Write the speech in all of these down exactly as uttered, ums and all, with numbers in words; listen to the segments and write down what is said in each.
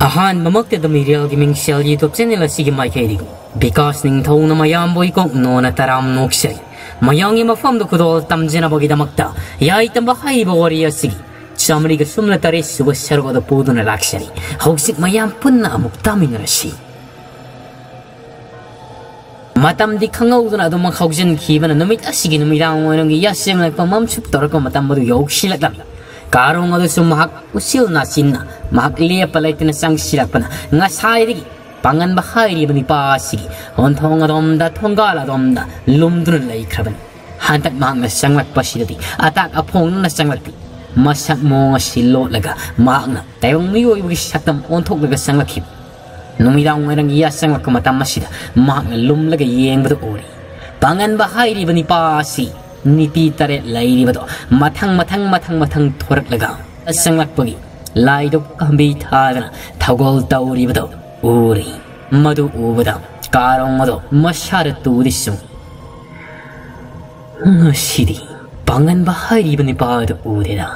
ꯑꯍꯥꯟꯕꯃꯛꯇꯗ ꯃꯤꯔꯦꯜꯒꯤ ꯃꯤꯡꯁꯦꯜ YouTube channel ꯑꯁꯤꯒꯤ ꯃꯥꯏꯀꯩꯗꯒꯤ ꯕꯤꯀꯥꯁ ꯅꯤꯡꯊꯧꯅ ꯃꯌꯥꯝꯕꯨ ꯏꯀꯣꯛ ꯅꯣꯟꯅ ꯇꯔꯥꯝ ꯅꯣꯛꯆꯔꯤ꯫ ꯃꯌꯥꯝꯒꯤ ꯃꯐꯝꯗ ꯈꯨꯗꯣꯜ ꯇꯝꯖꯅꯕꯒꯤꯗꯃꯛꯇ ꯌꯥꯏꯇꯝꯕ ꯍꯥꯏꯔꯤꯕ ꯋꯥꯔꯤ ꯑꯁꯤꯒꯤ ꯆꯥꯃꯔꯤꯒ ꯁꯨꯞꯅ ꯇꯔꯦꯠ ꯁꯨꯕ ꯁꯔꯨꯛ ꯑꯗꯨ ꯄꯨꯗꯨꯅ ꯂꯥꯛꯆꯔꯤ꯫ ꯍꯧꯖꯤꯛ ꯃꯌꯥꯝ ꯄꯨꯟꯅ ꯑꯃꯨꯛ ꯇꯥꯃꯤꯟꯅꯔꯁꯤ꯫ ꯃꯇꯝꯗꯤ ꯈꯪꯍꯧꯗꯅ ꯑꯗꯨꯃꯛ ꯍꯧꯖꯤꯟꯈꯤꯕꯅ ꯅꯨꯃꯤꯠ ꯑꯁꯤꯒꯤ ꯅꯨꯃꯤꯗꯥꯡ ꯋꯥꯏꯔꯝꯒꯤ ꯌꯥꯆꯪꯂꯛꯄ ꯃꯝꯁꯨꯞ ꯇꯧꯔꯛꯄ ꯃꯇꯝ ꯑꯗꯨ ꯌꯧꯁꯤꯜꯂꯛꯂꯝꯃꯤ꯫ ꯀꯥꯔꯣꯡ ꯑꯗꯨꯁꯨ ꯃꯍꯥꯛ ꯎꯆꯤꯜ ꯅꯥꯆꯤꯟꯅ ꯃꯍꯥꯛ ꯂꯦꯞꯄ ꯂꯩꯇꯅ ꯆꯪꯁꯤꯜꯂꯛꯄꯅ ꯉꯁꯥꯏꯗꯒꯤ ꯄꯥꯡꯒꯟꯕ ꯍꯥꯏꯔꯤꯕ ꯅꯤꯄꯥ ꯑꯁꯤꯒꯤ ꯑꯣꯟꯊꯣꯡ ꯑꯗꯣꯝꯗ ꯊꯣꯡꯒꯥꯜ ꯑꯗꯣꯝꯗ ꯂꯨꯝꯗꯨꯅ ꯂꯩꯈ꯭ꯔꯕꯅꯤ꯫ ꯍꯟꯗꯛ ꯃꯍꯥꯛꯅ ꯆꯪꯂꯛꯄꯁꯤꯗꯗꯤ ꯑꯇꯥꯛ ꯑꯐꯣꯡꯅ ꯆꯪꯂꯛꯇꯦ꯫ ꯃꯁꯛ ꯃꯑꯣꯡ ꯑꯁꯤ ꯂꯣꯠꯂꯒ ꯃꯍꯥꯛꯅ ꯇꯥꯏꯕꯪ ꯃꯤꯑꯣꯏꯕꯒꯤ ꯁꯛꯇꯝ ꯑꯣꯟꯊꯣꯛꯂꯒ ꯆꯪꯂꯛꯈꯤꯕ꯫ ꯅꯨꯃꯤꯗꯥꯡ ꯋꯥꯏꯔꯝꯒꯤ ꯌꯥꯆꯪꯂꯛꯄ ꯃꯇꯝ ꯑꯁꯤꯗ ꯃꯍꯥꯛꯅ ꯂꯨꯝꯂꯒ ꯌꯦꯡꯕꯗꯨ ꯎꯔꯤ꯫ ꯄꯥꯡꯒꯟꯕ ꯍꯥꯏꯔꯤꯕ ꯅꯤꯄꯥ ꯑꯁꯤ ꯅꯤꯄꯤ ꯇꯔꯦꯠ ꯂꯩꯔꯤꯕꯗꯣ ꯃꯊꯪ ꯃꯊꯪ ꯃꯊꯪ ꯃꯊꯪ ꯊꯣꯔꯛꯂꯒ ꯆꯪꯂꯛꯄꯒꯤ ꯂꯥꯏꯗꯨ ꯀꯝꯕꯤ ꯊꯥꯗꯅ ꯊꯧꯒꯜ ꯇꯧꯔꯤꯕꯗꯣ ꯎꯔꯤ꯫ ꯃꯗꯨ ꯎꯕꯗ ꯀꯥꯔꯣꯡ ꯑꯗꯣ ꯃꯁꯥꯗ ꯇꯨꯗꯤ ꯆꯨꯡ꯫ ꯉꯁꯤꯗꯤ ꯄꯥꯡꯒꯟꯕ ꯍꯥꯏꯔꯤꯕ ꯅꯤꯄꯥ ꯑꯗꯨ ꯎꯗꯦꯗ꯫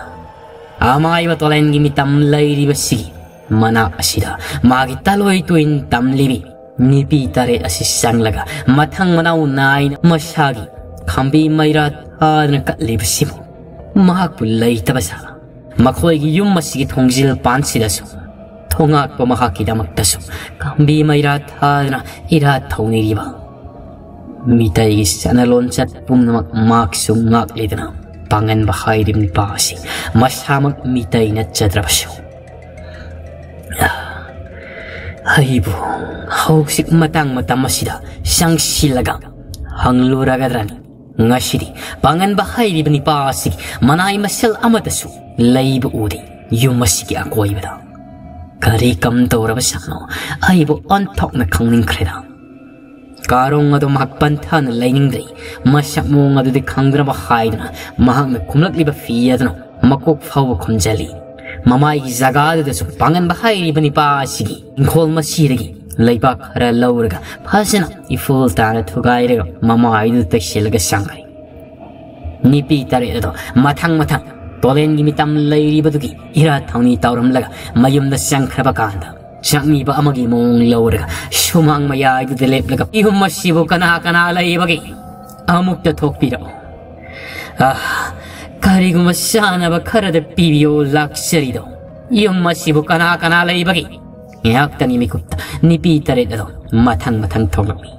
ꯑꯃꯥꯏꯕ ꯇꯣꯂꯦꯟꯒꯤ ꯃꯤꯇꯝ ꯂꯩꯔꯤꯕꯁꯤꯒꯤ ꯃꯅꯥꯛ ꯑꯁꯤꯗ ꯃꯥꯒꯤ ꯇꯂꯣꯏ ꯇꯣꯏꯟ ꯇꯝꯂꯤꯕꯤ ꯅꯤꯄꯤ ꯇꯔꯦꯠ ꯑꯁꯤ ꯆꯪꯂꯒ ꯃꯊꯪ ꯃꯅꯥꯎ ꯅꯥꯏꯅ ꯃꯁꯥꯒꯤ ꯈꯝꯕꯤ ꯃꯩꯔꯥ ꯊꯥꯗꯅ ꯀꯠꯂꯤꯕꯁꯤꯕꯨ ꯃꯍꯥꯛꯄꯨ ꯂꯩꯇꯕ ꯁꯥꯕ꯫ ꯃꯈꯣꯏꯒꯤ ꯌꯨꯝ ꯑꯁꯤꯒꯤ ꯊꯣꯡꯖꯤꯜ ꯄꯥꯟꯁꯤꯗꯁꯨ ꯊꯣꯉꯥꯛꯄ ꯃꯍꯥꯛꯀꯤꯗꯃꯛꯇꯁꯨ ꯈꯝꯕꯤ ꯃꯩꯔꯥ ꯊꯥꯗꯅ ꯏꯔꯥꯠ ꯊꯧꯅꯤꯔꯤꯕ ꯃꯤꯇꯩꯒꯤ ꯆꯠꯅ ꯂꯣꯟꯆꯠ ꯄꯨꯝꯅꯃꯛ ꯃꯍꯥꯛꯁꯨ ꯉꯥꯛꯂꯤꯗꯅ ꯄꯥꯡꯒꯟꯕ ꯍꯥꯏꯔꯤꯕ ꯅꯨꯄꯥ ꯑꯁꯤ ꯃꯁꯥꯃꯛ ꯃꯤꯇꯩ ꯅꯠꯆꯗ꯭ꯔꯕꯁꯨ ꯑꯩꯕꯨ ꯍꯧꯖꯤꯛ ꯃꯇꯥꯡ ꯃꯇꯝ ꯑꯁꯤꯗ ꯆꯪꯁꯤꯜꯂꯒ ꯍꯪꯂꯨꯔꯒꯗ꯭ꯔꯅꯤ꯫ ꯉꯁꯤꯗꯤ ꯄꯥꯡꯒꯟꯕ ꯍꯥꯏꯔꯤꯕ ꯅꯤꯄꯥ ꯑꯁꯤ ꯃꯅꯥꯏ ꯃꯁꯦꯜ ꯑꯃꯠꯇꯁꯨ ꯂꯩꯕ ꯎꯗꯦ꯫ ꯌꯨꯝ ꯑꯁꯤꯒꯤ ꯑꯀꯣꯏꯕꯗ ꯀꯔꯤ ꯀꯝ ꯇꯧꯔꯕ ꯁꯥꯅꯣ? ꯑꯩꯕꯨ ꯑꯣꯟꯊꯣꯛꯅ ꯈꯪꯅꯤꯡꯈ꯭ꯔꯦꯗ꯫ ꯀꯥꯔꯣꯡ ꯑꯗꯨ ꯃꯍꯥꯛ ꯄꯟꯊꯥꯅ ꯂꯩꯅꯤꯡꯗ꯭ꯔꯦ꯫ ꯃꯁꯛ ꯃꯑꯣꯡ ꯑꯗꯨꯗꯤ ꯈꯪꯗ꯭ꯔꯕ ꯍꯥꯏꯗꯨꯅ ꯃꯍꯥꯛꯅ ꯈꯨꯝꯂꯛꯂꯤꯕ ꯐꯤ ꯑꯗꯨꯅ ꯃꯀꯣꯛ ꯐꯥꯎꯕ ꯈꯨꯝꯖꯤꯜꯂꯤ꯫ ꯃꯃꯥꯏꯒꯤ ꯖꯒꯥꯗꯨꯗꯁꯨ ꯄꯥꯡꯒꯟꯕ ꯍꯥꯏꯔꯤꯕ ꯅꯤꯄꯥ ꯑꯁꯤꯒꯤ ꯏꯪꯈꯣꯜ ꯃꯁꯤꯗꯒꯤ ꯂꯩꯕꯥꯛ ꯈꯔ ꯂꯧꯔꯒ ꯐꯖꯅ ꯏꯐꯨꯜ ꯇꯥꯅ ꯊꯨꯒꯥꯏꯔꯒ ꯃꯃꯥꯏꯗꯨꯗ ꯇꯩꯁꯤꯜꯂꯒ ꯆꯪꯈ꯭ꯔꯦ꯫ ꯅꯤꯄꯤ ꯇꯔꯦꯠ ꯑꯗꯣ ꯃꯊꯪ ꯃꯊꯪ ꯀꯣꯂꯦꯟꯒꯤ ꯃꯤꯇꯝ ꯂꯩꯔꯤꯕꯗꯨꯒꯤ ꯏꯔꯥ ꯊꯧꯅꯤ ꯇꯧꯔꯝꯂꯒ ꯃꯌꯨꯝꯗ ꯆꯪꯈ꯭ꯔꯕ ꯀꯥꯟꯗ, ꯆꯪꯉꯤꯕ ꯑꯃꯒꯤ ꯃꯑꯣꯡ ꯂꯧꯔꯒ ꯁꯨꯃꯥꯡ ꯃꯌꯥꯏꯗꯨꯗ ꯂꯦꯞꯂꯒ, "ꯌꯨꯝ ꯑꯁꯤꯕꯨ ꯀꯅꯥ ꯀꯅꯥ ꯂꯩꯕꯒꯦ? ꯑꯃꯨꯛꯇ ꯊꯣꯛꯄꯤꯔꯛꯑꯣ꯫ ꯑꯥ, ꯀꯔꯤꯒꯨꯝꯕ ꯆꯥꯅꯕ ꯈꯔꯗ ꯄꯤꯕꯤꯌꯣ ꯂꯥꯛꯆꯔꯤꯗꯣ꯫ ꯌꯨꯝ ꯑꯁꯤꯕꯨ ꯀꯅꯥ ꯀꯅꯥ ꯂꯩꯕꯒꯦ?" ꯉꯥꯏꯍꯥꯛꯇꯪꯒꯤ ꯃꯤꯀꯨꯞꯇ ꯅꯨꯄꯤ ꯇꯔꯦꯠ ꯑꯗꯣ ꯃꯊꯪ ꯃꯊꯪ ꯊꯣꯛꯂꯛꯂꯤ꯫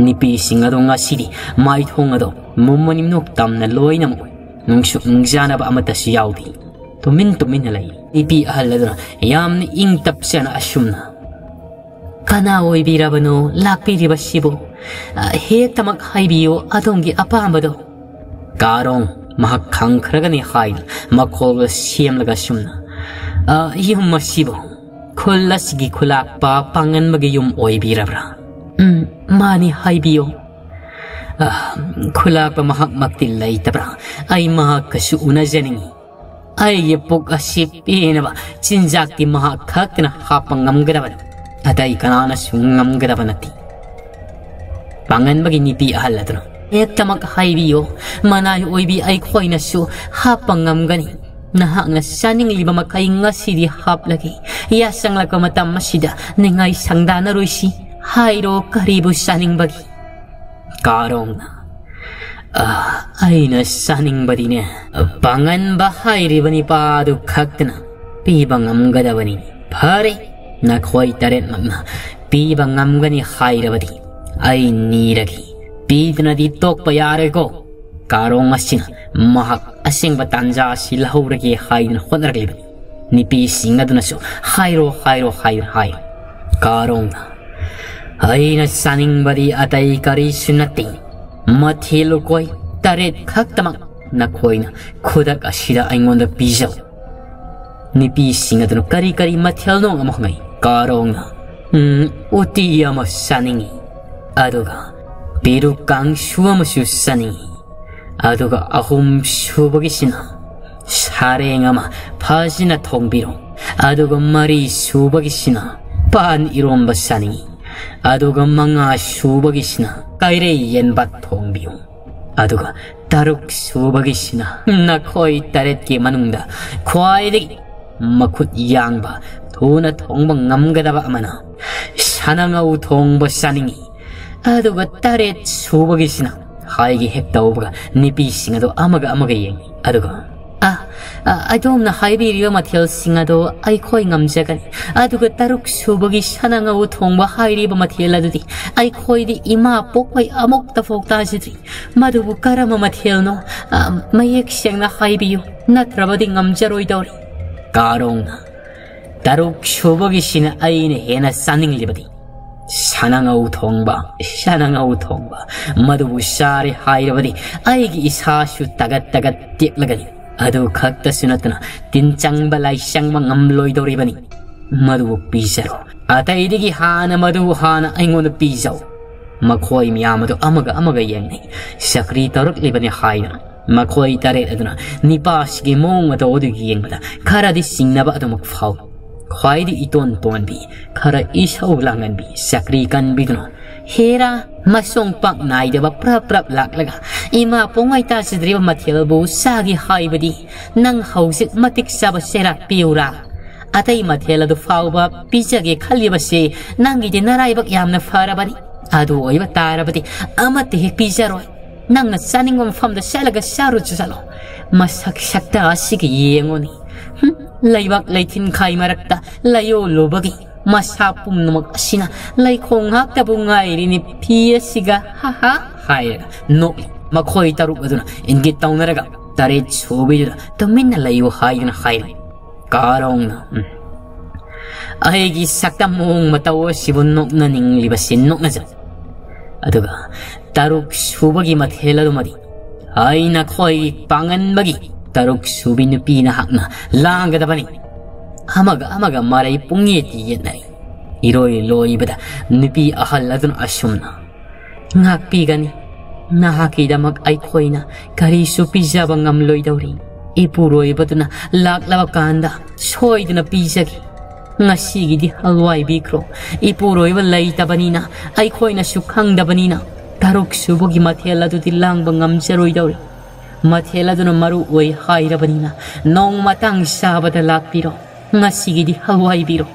ꯅꯨꯄꯤꯁꯤꯡ ꯑꯗꯣ ꯉꯁꯤꯗꯤ ꯃꯥꯏꯊꯣꯡ ꯑꯗꯣ ꯃꯨꯝꯃ ꯅꯤꯝꯅꯣꯛ ꯇꯝꯅ ꯂꯣꯏꯅꯃꯛ ꯎꯏ꯫ ꯅꯨꯡꯁꯨꯛ ꯅꯨꯡꯖꯥꯅꯕ ꯑꯃꯠꯇꯁꯨ ꯌꯥꯎꯗꯦ꯫ ꯇꯨꯃꯤꯟ ꯇꯨꯃꯤꯟꯅ ꯂꯩ꯫ ꯅꯨꯄꯤ ꯑꯍꯜ ꯑꯗꯨꯅ ꯌꯥꯝꯅ ꯏꯪ ꯇꯞꯆꯅ ꯑꯁꯨꯝꯅ, "ꯀꯅꯥ ꯑꯣꯏꯕꯤꯔꯕꯅꯣ ꯂꯥꯛꯄꯤꯔꯤꯕꯁꯤꯕꯨ? ꯑ, ꯍꯦꯛꯇꯃꯛ ꯍꯥꯏꯕꯤꯌꯨ ꯑꯗꯣꯝꯒꯤ ꯑꯄꯥꯝꯕꯗꯣ꯫" ꯀꯥꯔꯣꯡ ꯃꯍꯥꯛ ꯈꯪꯈ꯭ꯔꯒꯅꯤ ꯍꯥꯏꯅ ꯃꯈꯣꯜꯒ ꯁꯦꯝꯂꯒ ꯑꯁꯨꯝꯅ, "ꯑ, ꯌꯨꯝ ꯑꯁꯤꯕꯨ ꯈꯨꯜ ꯑꯁꯤꯒꯤ ꯈꯨꯂꯥꯛꯄ ꯄꯥꯡꯒꯟꯕꯒꯤ ꯌꯨꯝ ꯑꯣꯏꯕꯤꯔꯕ꯭ꯔꯥ?" "ꯎꯝ, ꯃꯥꯅꯤ, ꯍꯥꯏꯕꯤꯌꯨ꯫" "ꯑ, ꯈꯨꯂꯥꯛꯄ ꯃꯍꯥꯛꯃꯛꯇꯤ ꯂꯩꯇꯕ꯭ꯔꯥ? ꯑꯩ ꯃꯍꯥꯛꯀꯁꯨ ꯎꯅꯖꯅꯤꯡꯏ꯫ ꯑꯩꯒꯤ ꯄꯨꯛ ꯑꯁꯤ ꯄꯦꯟꯅꯕ ꯆꯤꯟꯖꯥꯛꯇꯤ ꯃꯍꯥꯛ ꯈꯛꯇꯅ ꯍꯥꯞꯄ ꯉꯝꯒꯗꯕꯅꯤ꯫ ꯑꯇꯩ ꯀꯅꯥꯅꯁꯨ ꯉꯝꯒꯗꯕ ꯅꯠꯇꯦ꯫" ꯄꯥꯡꯒꯟꯕꯒꯤ ꯅꯨꯄꯤ ꯑꯍꯜ ꯑꯗꯨꯅ, "ꯍꯦꯛꯇꯃꯛ ꯍꯥꯏꯕꯤꯌꯨ, ꯃꯅꯥꯏ ꯑꯣꯏꯕꯤ ꯑꯩꯈꯣꯏꯅꯁꯨ ꯍꯥꯞꯄ ꯉꯝꯒꯅꯤ꯫ ꯅꯍꯥꯛꯅ ꯆꯥꯅꯤꯡꯂꯤꯕ ꯃꯈꯩ ꯉꯁꯤꯗꯤ ꯍꯥꯞꯂꯒꯦ꯫ ꯌꯥꯆꯪꯂꯛꯄ ꯃꯇꯝ ꯑꯁꯤꯗ ꯅꯤꯡꯉꯥꯏ ꯁꯪꯗꯥꯅꯔꯣꯏꯁꯤ꯫ ꯍꯥꯏꯔꯣ, ꯀꯔꯤꯕꯨ ꯆꯥꯅꯤꯡꯕꯒꯦ?" ꯀꯥꯔꯣꯡꯅ, "ꯑ, ꯑꯩꯅ ꯆꯥꯅꯤꯡꯕꯗꯤꯅꯦ, ꯄꯥꯡꯒꯟꯕ ꯍꯥꯏꯔꯤꯕ ꯅꯤꯄꯥꯗꯨ ꯈꯛꯇꯅ ꯄꯤꯕ ꯉꯝꯒꯗꯕꯅꯤ꯫" "ꯐꯔꯦ, ꯅꯈꯣꯏ ꯇꯔꯦꯠꯃꯛꯅ ꯄꯤꯕ ꯉꯝꯒꯅꯤ ꯍꯥꯏꯔꯕꯗꯤ ꯑꯩ ꯅꯤꯔꯒꯦ꯫ ꯄꯤꯗꯅꯗꯤ ꯇꯣꯛꯄ ꯌꯥꯔꯣꯏꯀꯣ꯫" ꯀꯥꯔꯣꯡ ꯑꯁꯤꯅ ꯃꯍꯥꯛ ꯑꯁꯦꯡꯕ ꯇꯥꯟꯖꯥ ꯑꯁꯤ ꯂꯧꯍꯧꯔꯒꯦ ꯍꯥꯏꯗꯨꯅ ꯍꯣꯠꯅꯔꯛꯂꯤꯕꯅꯤ꯫ ꯅꯨꯄꯤꯁꯤꯡ ꯑꯗꯨꯅꯁꯨ, "ꯍꯥꯏꯔꯣ, ꯍꯥꯏꯔꯣ, ꯍꯥꯏꯔꯣ, ꯍꯥꯏꯔꯣ꯫" ꯀꯥꯔꯣꯡꯅ, "ꯑꯩꯅ ꯆꯥꯅꯤꯡꯕꯗꯤ ꯑꯇꯩ ꯀꯔꯤꯁꯨ ꯅꯠꯇꯦ꯫ ꯃꯊꯦꯜ ꯂꯨꯀꯣꯏ ꯇꯔꯦꯠ ꯈꯛꯇꯃꯛ ꯅꯈꯣꯏꯅ ꯈꯨꯗꯛ ꯑꯁꯤꯗ ꯑꯩꯉꯣꯟꯗ ꯄꯤꯖꯧ꯫" ꯅꯨꯄꯤꯁꯤꯡ ꯑꯗꯨꯅ ꯀꯔꯤ ꯀꯔꯤ ꯃꯊꯦꯜꯅꯣ ꯑꯃ ꯍꯪꯉꯛꯏ꯫ ꯀꯥꯔꯣꯡꯅ, "ꯎꯝ, ꯎꯇꯤ ꯑꯃ ꯆꯥꯅꯤꯡꯏ, ꯑꯗꯨꯒ ꯄꯦꯔꯨꯛ ꯀꯥꯡꯁꯨ ꯑꯃꯁꯨ ꯆꯥꯅꯤꯡꯏ, ꯑꯗꯨꯒ ꯑꯍꯨꯝ ꯁꯨꯕꯒꯤꯁꯤꯅ ꯁꯥꯔꯦꯡ ꯑꯃ ꯐꯖꯅ ꯊꯣꯡꯕꯤꯔꯣ, ꯑꯗꯨꯒ ꯃꯔꯤ ꯁꯨꯕꯒꯤꯁꯤꯅ ꯄꯥꯟ ꯏꯔꯣꯝꯕ ꯆꯥꯅꯤꯡꯏ, ꯑꯗꯨꯒ ꯃꯉꯥ ꯁꯨꯕꯒꯤꯁꯤꯅ ꯀꯩꯔꯩ ꯌꯦꯟꯕ ꯊꯣꯡꯕꯤꯌꯨ, ꯑꯗꯨꯒ ꯇꯔꯨꯛ ꯁꯨꯕꯒꯤꯁꯤꯅ ꯅꯈꯣꯏ ꯇꯔꯦꯠꯀꯤ ꯃꯅꯨꯡꯗ ꯈ꯭ꯋꯥꯏꯗꯒꯤ ꯃꯈꯨꯠ ꯌꯥꯡꯕ, ꯊꯨꯅ ꯊꯣꯡꯕ ꯉꯝꯒꯗꯕ ꯑꯃꯅ ꯁꯅꯥꯉꯧ ꯊꯣꯡꯕ ꯆꯥꯅꯤꯡꯏ꯫ ꯑꯗꯨꯒ ꯇꯔꯦꯠ ꯁꯨꯕꯒꯤꯁꯤꯅ ꯍꯥꯏꯒꯦ ꯍꯦꯛ ꯇꯧꯕꯒ ꯅꯨꯄꯤꯁꯤꯡ ꯑꯗꯨ ꯑꯃꯒ ꯑꯃꯒ ꯌꯦꯡꯏ꯫ ꯑꯗꯨꯒ, "ꯑ, ꯑ, ꯑꯗꯣꯝꯅ ꯍꯥꯏꯕꯤꯔꯤꯕ ꯃꯊꯦꯜꯁꯤꯡ ꯑꯗꯣ ꯑꯩꯈꯣꯏ ꯉꯝꯖꯒꯅꯤ꯫ ꯑꯗꯨꯒ ꯇꯔꯨꯛ ꯁꯨꯕꯒꯤ ꯁꯅꯥꯉꯧ ꯊꯣꯡꯕ ꯍꯥꯏꯔꯤꯕ ꯃꯊꯦꯜ ꯑꯗꯨꯗꯤ ꯑꯩꯈꯣꯏꯗꯤ ꯏꯃꯥ ꯄꯣꯛꯄꯩ ꯑꯃꯨꯛꯇ ꯐꯥꯎ ꯇꯥꯖꯗ꯭ꯔꯤ꯫ ꯃꯗꯨꯕꯨ ꯀꯔꯝꯕ ꯃꯊꯦꯜꯅꯣ? ꯑ, ꯃꯌꯦꯛ ꯁꯦꯡꯅ ꯍꯥꯏꯕꯤꯌꯨ, ꯅꯠꯇ꯭ꯔꯕꯗꯤ ꯉꯝꯖꯔꯣꯏꯗꯧꯔꯤ꯫" ꯀꯥꯔꯣꯡꯅ, "ꯇꯔꯨꯛ ꯁꯨꯕꯒꯤꯁꯤꯅ ꯑꯩꯅ ꯍꯦꯟꯅ ꯆꯥꯅꯤꯡꯂꯤꯕꯗꯤ ꯁꯅꯥꯉꯧ ꯊꯣꯡꯕ, ꯁꯅꯥꯉꯧ ꯊꯣꯡꯕ꯫ ꯃꯗꯨꯕꯨ ꯆꯥꯔꯦ ꯍꯥꯏꯔꯕꯗꯤ ꯑꯩꯒꯤ ꯏꯁꯥꯁꯨ ꯇꯒꯠ ꯇꯒꯠ ꯇꯦꯛꯂꯒꯅꯤ꯫ ꯑꯗꯨ ꯈꯛꯇꯁꯨ ꯅꯠꯇꯅ ꯇꯤꯟ ꯆꯪꯕ ꯂꯥꯏ ꯆꯪꯕ ꯉꯝꯂꯣꯏꯗꯧꯔꯤꯕꯅꯤ꯫ ꯃꯗꯨꯕꯨ ꯄꯤꯖꯔꯣ꯫ ꯑꯇꯩꯗꯒꯤ ꯍꯥꯟꯅ ꯃꯗꯨ ꯍꯥꯟꯅ ꯑꯩꯉꯣꯟꯗ ꯄꯤꯖꯧ꯫" ꯃꯈꯣꯏ ꯃꯌꯥꯝ ꯑꯗꯨ ꯑꯃꯒ ꯑꯃꯒ ꯌꯦꯡꯅꯩ꯫ ꯆꯀ꯭ꯔꯤ ꯇꯧꯔꯛꯂꯤꯕꯅꯤ ꯍꯥꯏꯗꯨꯅ ꯃꯈꯣꯏ ꯇꯔꯦꯠ ꯑꯗꯨꯅ ꯅꯤꯄꯥꯁꯤꯒꯤ ꯃꯑꯣꯡ ꯃꯇꯧ ꯑꯗꯨ ꯌꯦꯡꯕꯗ ꯈꯔꯗꯤ ꯆꯤꯡꯅꯕ ꯑꯗꯨꯃꯛ ꯐꯥꯎꯏ꯫ ꯈ꯭ꯋꯥꯏꯗꯤ ꯏꯇꯣꯟ ꯇꯣꯟꯕꯤ, ꯈꯔ ꯏꯁꯧ ꯂꯥꯡꯒꯟꯕꯤ, ꯆꯀ꯭ꯔꯤ ꯀꯟꯕꯤꯗꯨꯅ, "ꯍꯦꯔꯥ, ꯃꯁꯣꯡ ꯄꯥꯛ ꯅꯥꯏꯗꯕ ꯄ꯭ꯔꯞ ꯄ꯭ꯔꯞ ꯂꯥꯛꯂꯒ ꯏꯃꯥ ꯄꯣꯡꯉꯥꯏ ꯇꯥꯖꯗ꯭ꯔꯤꯕ ꯃꯊꯦꯜꯕꯨ ꯆꯥꯒꯦ ꯍꯥꯏꯕꯗꯤ ꯅꯪ ꯍꯧꯖꯤꯛ ꯃꯇꯤꯛ ꯆꯥꯕ ꯆꯩꯔꯥꯛ ꯄꯤꯌꯨꯔꯥ? ꯑꯇꯩ ꯃꯊꯦꯜ ꯑꯗꯨ ꯐꯥꯎꯕ ꯄꯤꯖꯒꯦ ꯈꯜꯂꯤꯕꯁꯤ ꯅꯪꯒꯤꯗꯤ ꯅꯔꯥꯏꯕꯛ ꯌꯥꯝꯅ ꯐꯔꯕꯅꯤ꯫ ꯑꯗꯨ ꯑꯣꯏꯕ ꯇꯥꯔꯕꯗꯤ ꯑꯃꯠꯇ ꯍꯦꯛ ꯄꯤꯖꯔꯣꯏ꯫ ꯅꯪꯅ ꯆꯥꯅꯤꯡꯕ ꯃꯐꯝꯗ ꯆꯠꯂꯒ ꯆꯥꯔꯨꯆꯣ ꯆꯠꯂꯣ꯫ ꯃꯁꯛ ꯁꯛꯇ ꯑꯁꯤꯒ ꯌꯦꯡꯉꯨꯅꯤ꯫ ꯍꯨꯝ, ꯂꯩꯕꯥꯛ ꯂꯩꯊꯤꯟꯈꯥꯏ ꯃꯔꯛꯇ ꯂꯩꯌꯣꯜꯂꯨꯕꯒꯤ ꯃꯁꯥ ꯄꯨꯝꯅꯃꯛ ꯑꯁꯤꯅ ꯂꯩꯈꯣꯡ ꯉꯥꯛꯇꯕꯨ ꯉꯥꯏꯔꯤꯅꯤ ꯐꯤ ꯑꯁꯤꯒ, ꯍꯥ ꯍꯥ," ꯍꯥꯏꯔꯒ ꯅꯣꯛꯂꯤ꯫ ꯃꯈꯣꯏ ꯇꯔꯨꯛ ꯑꯗꯨꯅ ꯏꯪꯒꯤꯠ ꯇꯧꯅꯔꯒ ꯇꯔꯦꯠ ꯁꯨꯕꯤꯗꯨꯗ ꯇꯨꯃꯤꯟꯅ ꯂꯩꯌꯨ ꯍꯥꯏꯗꯨꯅ ꯍꯥꯏꯔꯤ꯫ ꯀꯥꯔꯣꯡꯅ, "ꯎꯝ, ꯑꯩꯒꯤ ꯁꯛꯇꯝ ꯃꯑꯣꯡ ꯃꯇꯧ ꯑꯁꯤꯕꯨ ꯅꯣꯛꯅꯅꯤꯡꯂꯤꯕꯁꯤ ꯅꯣꯛꯅꯖꯧ꯫ ꯑꯗꯨꯒ ꯇꯔꯨꯛ ꯁꯨꯕꯒꯤ ꯃꯊꯦꯜ ꯑꯗꯨꯃꯗꯤ ꯑꯩ ꯅꯈꯣꯏꯒꯤ ꯄꯥꯡꯒꯟꯕꯒꯤ ꯇꯔꯨꯛ ꯁꯨꯕꯤ ꯅꯨꯄꯤ ꯅꯍꯥꯛꯅ ꯂꯥꯡꯒꯗꯕꯅꯤ꯫" ꯑꯃꯒ ꯑꯃꯒ ꯃꯔꯩ ꯄꯨꯡꯌꯦꯠꯇꯤ ꯌꯦꯠꯅꯔꯤ꯫ ꯏꯔꯣꯏ ꯂꯣꯏꯕꯗ ꯅꯨꯄꯤ ꯑꯍꯜ ꯑꯗꯨꯅ ꯑꯁꯨꯝꯅ, "ꯉꯥꯛꯄꯤꯒꯅꯤ꯫ ꯅꯍꯥꯛꯀꯤꯗꯃꯛ ꯑꯩꯈꯣꯏꯅ ꯀꯔꯤꯁꯨ ꯄꯤꯖꯕ ꯉꯝꯂꯣꯏꯗꯧꯔꯤ꯫ ꯏꯄꯨꯔꯣꯏꯕꯗꯨꯅ ꯂꯥꯛꯂꯕ ꯀꯥꯟꯗ ꯁꯣꯏꯗꯅ ꯄꯤꯖꯒꯦ꯫ ꯉꯁꯤꯒꯤꯗꯤ ꯍꯜꯋꯥꯏꯕꯤꯈ꯭ꯔꯣ꯫ ꯏꯄꯨꯔꯣꯏꯕ ꯂꯩꯇꯕꯅꯤꯅ ꯑꯩꯈꯣꯏꯅꯁꯨ ꯈꯪꯗꯕꯅꯤꯅ ꯇꯔꯨꯛ ꯁꯨꯕꯒꯤ ꯃꯊꯦꯜ ꯑꯗꯨꯗꯤ ꯂꯥꯡꯕ ꯉꯝꯖꯔꯣꯏꯗꯧꯔꯤ꯫ ꯃꯊꯦꯜ ꯑꯗꯨꯅ ꯃꯔꯨ ꯑꯣꯏ ꯍꯥꯏꯔꯕꯅꯤꯅ ꯅꯣꯡꯃ ꯃꯇꯥꯡ ꯆꯥꯕꯗ ꯂꯥꯛꯄꯤꯔꯣ꯫ ꯉꯁꯤꯒꯤꯗꯤ ꯍꯋꯥꯏꯕꯤꯔꯣ꯫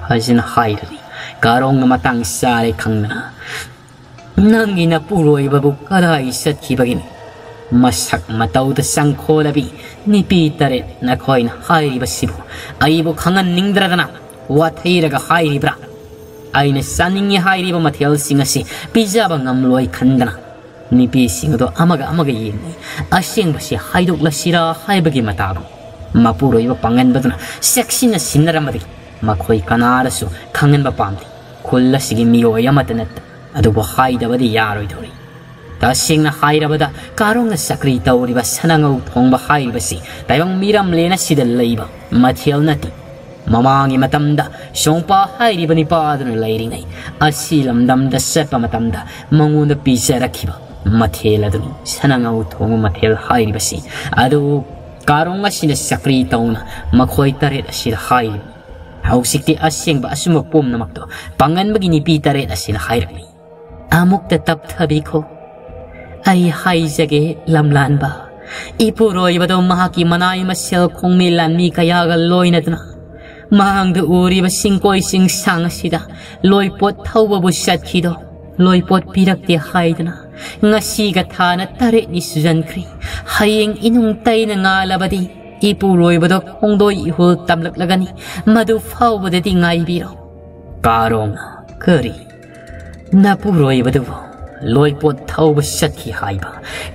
ꯐꯖꯅ ꯍꯥꯏꯔꯅꯤ꯫ ꯀꯥꯔꯣꯡꯅ ꯃꯇꯥꯡ ꯆꯥꯔꯦ ꯈꯪꯗꯅ, "ꯅꯪꯒꯤ ꯅꯄꯨꯔꯣꯏꯕꯕꯨ ꯀꯗꯥꯏ ꯆꯠꯈꯤꯕꯒꯤꯅꯣ? ꯃꯁꯛ ꯃꯇꯧꯗ ꯆꯪꯈꯣꯜꯂꯕꯤ ꯅꯨꯄꯤ ꯇꯔꯦꯠ ꯅꯈꯣꯏꯅ ꯍꯥꯏꯔꯤꯕꯁꯤꯕꯨ ꯑꯩꯕꯨ ꯈꯪꯍꯟꯅꯤꯡꯗ꯭ꯔꯗꯅ ꯋꯥꯊꯩꯔꯒ ꯍꯥꯏꯔꯤꯕ꯭ꯔꯥ? ꯑꯩꯅ ꯆꯥꯅꯤꯡꯉꯤ ꯍꯥꯏꯔꯤꯕ ꯃꯊꯦꯜꯁꯤꯡ ꯑꯁꯤ ꯄꯤꯖꯕ ꯉꯝꯂꯣꯏ ꯈꯟꯗꯅ ꯅꯨꯄꯤꯁꯤꯡ ꯑꯗꯨ ꯑꯃꯒ ꯑꯃꯒ ꯌꯦꯡꯅꯩ꯫ ꯑꯁꯦꯡꯕꯁꯤ ꯍꯥꯏꯗꯣꯛꯂꯁꯤꯔꯥ ꯍꯥꯏꯕꯒꯤ ꯃꯇꯥꯒꯨꯝ ꯃꯄꯨꯔꯣꯏꯕ ꯄꯥꯡꯒꯟꯕꯗꯨꯅ ꯆꯦꯛꯁꯤꯟꯅ ꯁꯤꯟꯅꯔꯝꯕꯗꯒꯤ ꯃꯈꯣꯏ ꯀꯅꯥꯗꯁꯨ ꯈꯪꯍꯟꯕ ꯄꯥꯝꯗꯦ꯫ ꯈꯨꯜ ꯑꯁꯤꯒꯤ ꯃꯤꯑꯣꯏ ꯑꯃꯠꯇ ꯅꯠꯇ, ꯑꯗꯨꯕꯨ ꯍꯥꯏꯗꯕꯗꯤ ꯌꯥꯔꯣꯏꯗꯧꯔꯤ꯫ ꯇꯁꯦꯡꯅ ꯍꯥꯏꯔꯕꯗ, ꯀꯥꯔꯣꯡꯅ ꯆꯀ꯭ꯔꯤ ꯇꯧꯔꯤꯕ ꯁꯅꯥꯉꯧ ꯊꯣꯡꯕ ꯍꯥꯏꯔꯤꯕꯁꯤ ꯇꯥꯏꯕꯪ ꯃꯤꯔꯝꯂꯦꯟ ꯑꯁꯤꯗ ꯂꯩꯕ ꯃꯊꯦꯜ ꯅꯠꯇꯦ꯫ ꯃꯃꯥꯡꯒꯤ ꯃꯇꯝꯗ ꯁꯣꯡꯄꯥ ꯍꯥꯏꯔꯤꯕ ꯅꯨꯄꯥ ꯑꯗꯨꯅ ꯂꯩꯔꯤꯉꯩ ꯑꯁꯤ ꯂꯝꯗꯝꯗ ꯆꯠꯄ ꯃꯇꯝꯗ ꯃꯉꯣꯟꯗ ꯄꯤꯖꯔꯛꯈꯤꯕ ꯃꯊꯦꯜ ꯑꯗꯨꯅꯤ ꯁꯅꯥꯉꯧ ꯊꯣꯡꯕ ꯃꯊꯦꯜ ꯍꯥꯏꯔꯤꯕꯁꯤ꯫ ꯑꯗꯨ ꯀꯥꯔꯣꯡ ꯑꯁꯤꯅ ꯆꯀ꯭ꯔꯤ ꯇꯧꯅ ꯃꯈꯣꯏ ꯇꯔꯦꯠ ꯑꯁꯤꯗ ꯍꯥꯏꯔꯤꯕꯅꯤ꯫ ꯍꯧꯖꯤꯛꯇꯤ ꯑꯁꯦꯡꯕ ꯑꯆꯨꯝꯕ ꯄꯨꯝꯅꯃꯛꯇꯣ ꯄꯥꯡꯒꯟꯕꯒꯤ ꯅꯨꯄꯤ ꯇꯔꯦꯠ ꯑꯁꯤꯅ ꯍꯥꯏꯔꯛꯂꯤ꯫ ꯑꯃꯨꯛꯇ ꯇꯞꯊꯕꯤꯈꯣ꯫ ꯑꯩ ꯍꯥꯏꯖꯒꯦ, ꯂꯝꯂꯥꯟꯕ꯫ ꯏꯄꯨꯔꯣꯏꯕꯗꯣ ꯃꯍꯥꯛꯀꯤ ꯃꯅꯥꯏ ꯃꯁꯦꯜ ꯈꯣꯡꯃꯤ ꯂꯥꯟꯃꯤ ꯀꯌꯥꯒ ꯂꯣꯏꯅꯗꯨꯅ ꯃꯥꯡꯗ ꯎꯔꯤꯕ ꯆꯤꯡꯀꯣꯏ ꯆꯤꯡꯁꯥꯡ ꯑꯁꯤꯗ ꯂꯣꯏꯄꯣꯠ ꯊꯧꯕꯕꯨ ꯆꯠꯈꯤꯗꯣ꯫ ꯂꯣꯏꯄꯣꯠ ꯄꯤꯔꯛꯇꯦ ꯍꯥꯏꯗꯨꯅ ꯉꯁꯤꯒ ꯊꯥꯅ ꯇꯔꯦꯠꯅꯤ ꯁꯨꯖꯟꯈ꯭ꯔꯦ꯫ ꯍꯌꯦꯡ ꯏꯅꯨꯡ ꯇꯩꯅ ꯉꯥꯜꯂꯕꯗꯤ ꯏꯄꯨꯔꯣꯏꯕꯗꯣ ꯈꯣꯡꯗꯣꯏ ꯏꯍꯨꯜ ꯇꯝꯂꯛꯂꯒꯅꯤ꯫ ꯃꯗꯨ ꯐꯥꯎꯕꯗꯗꯤ ꯉꯥꯏꯕꯤꯔꯣ꯫ ꯀꯥꯔꯣꯡꯅ, ꯀꯔꯤ? ꯅꯄꯨꯔꯣꯏꯕꯗꯨꯕꯨ ꯂꯣꯏꯄꯣꯠ ꯊꯧꯕ ꯆꯠꯈꯤ ꯍꯥꯏꯕ?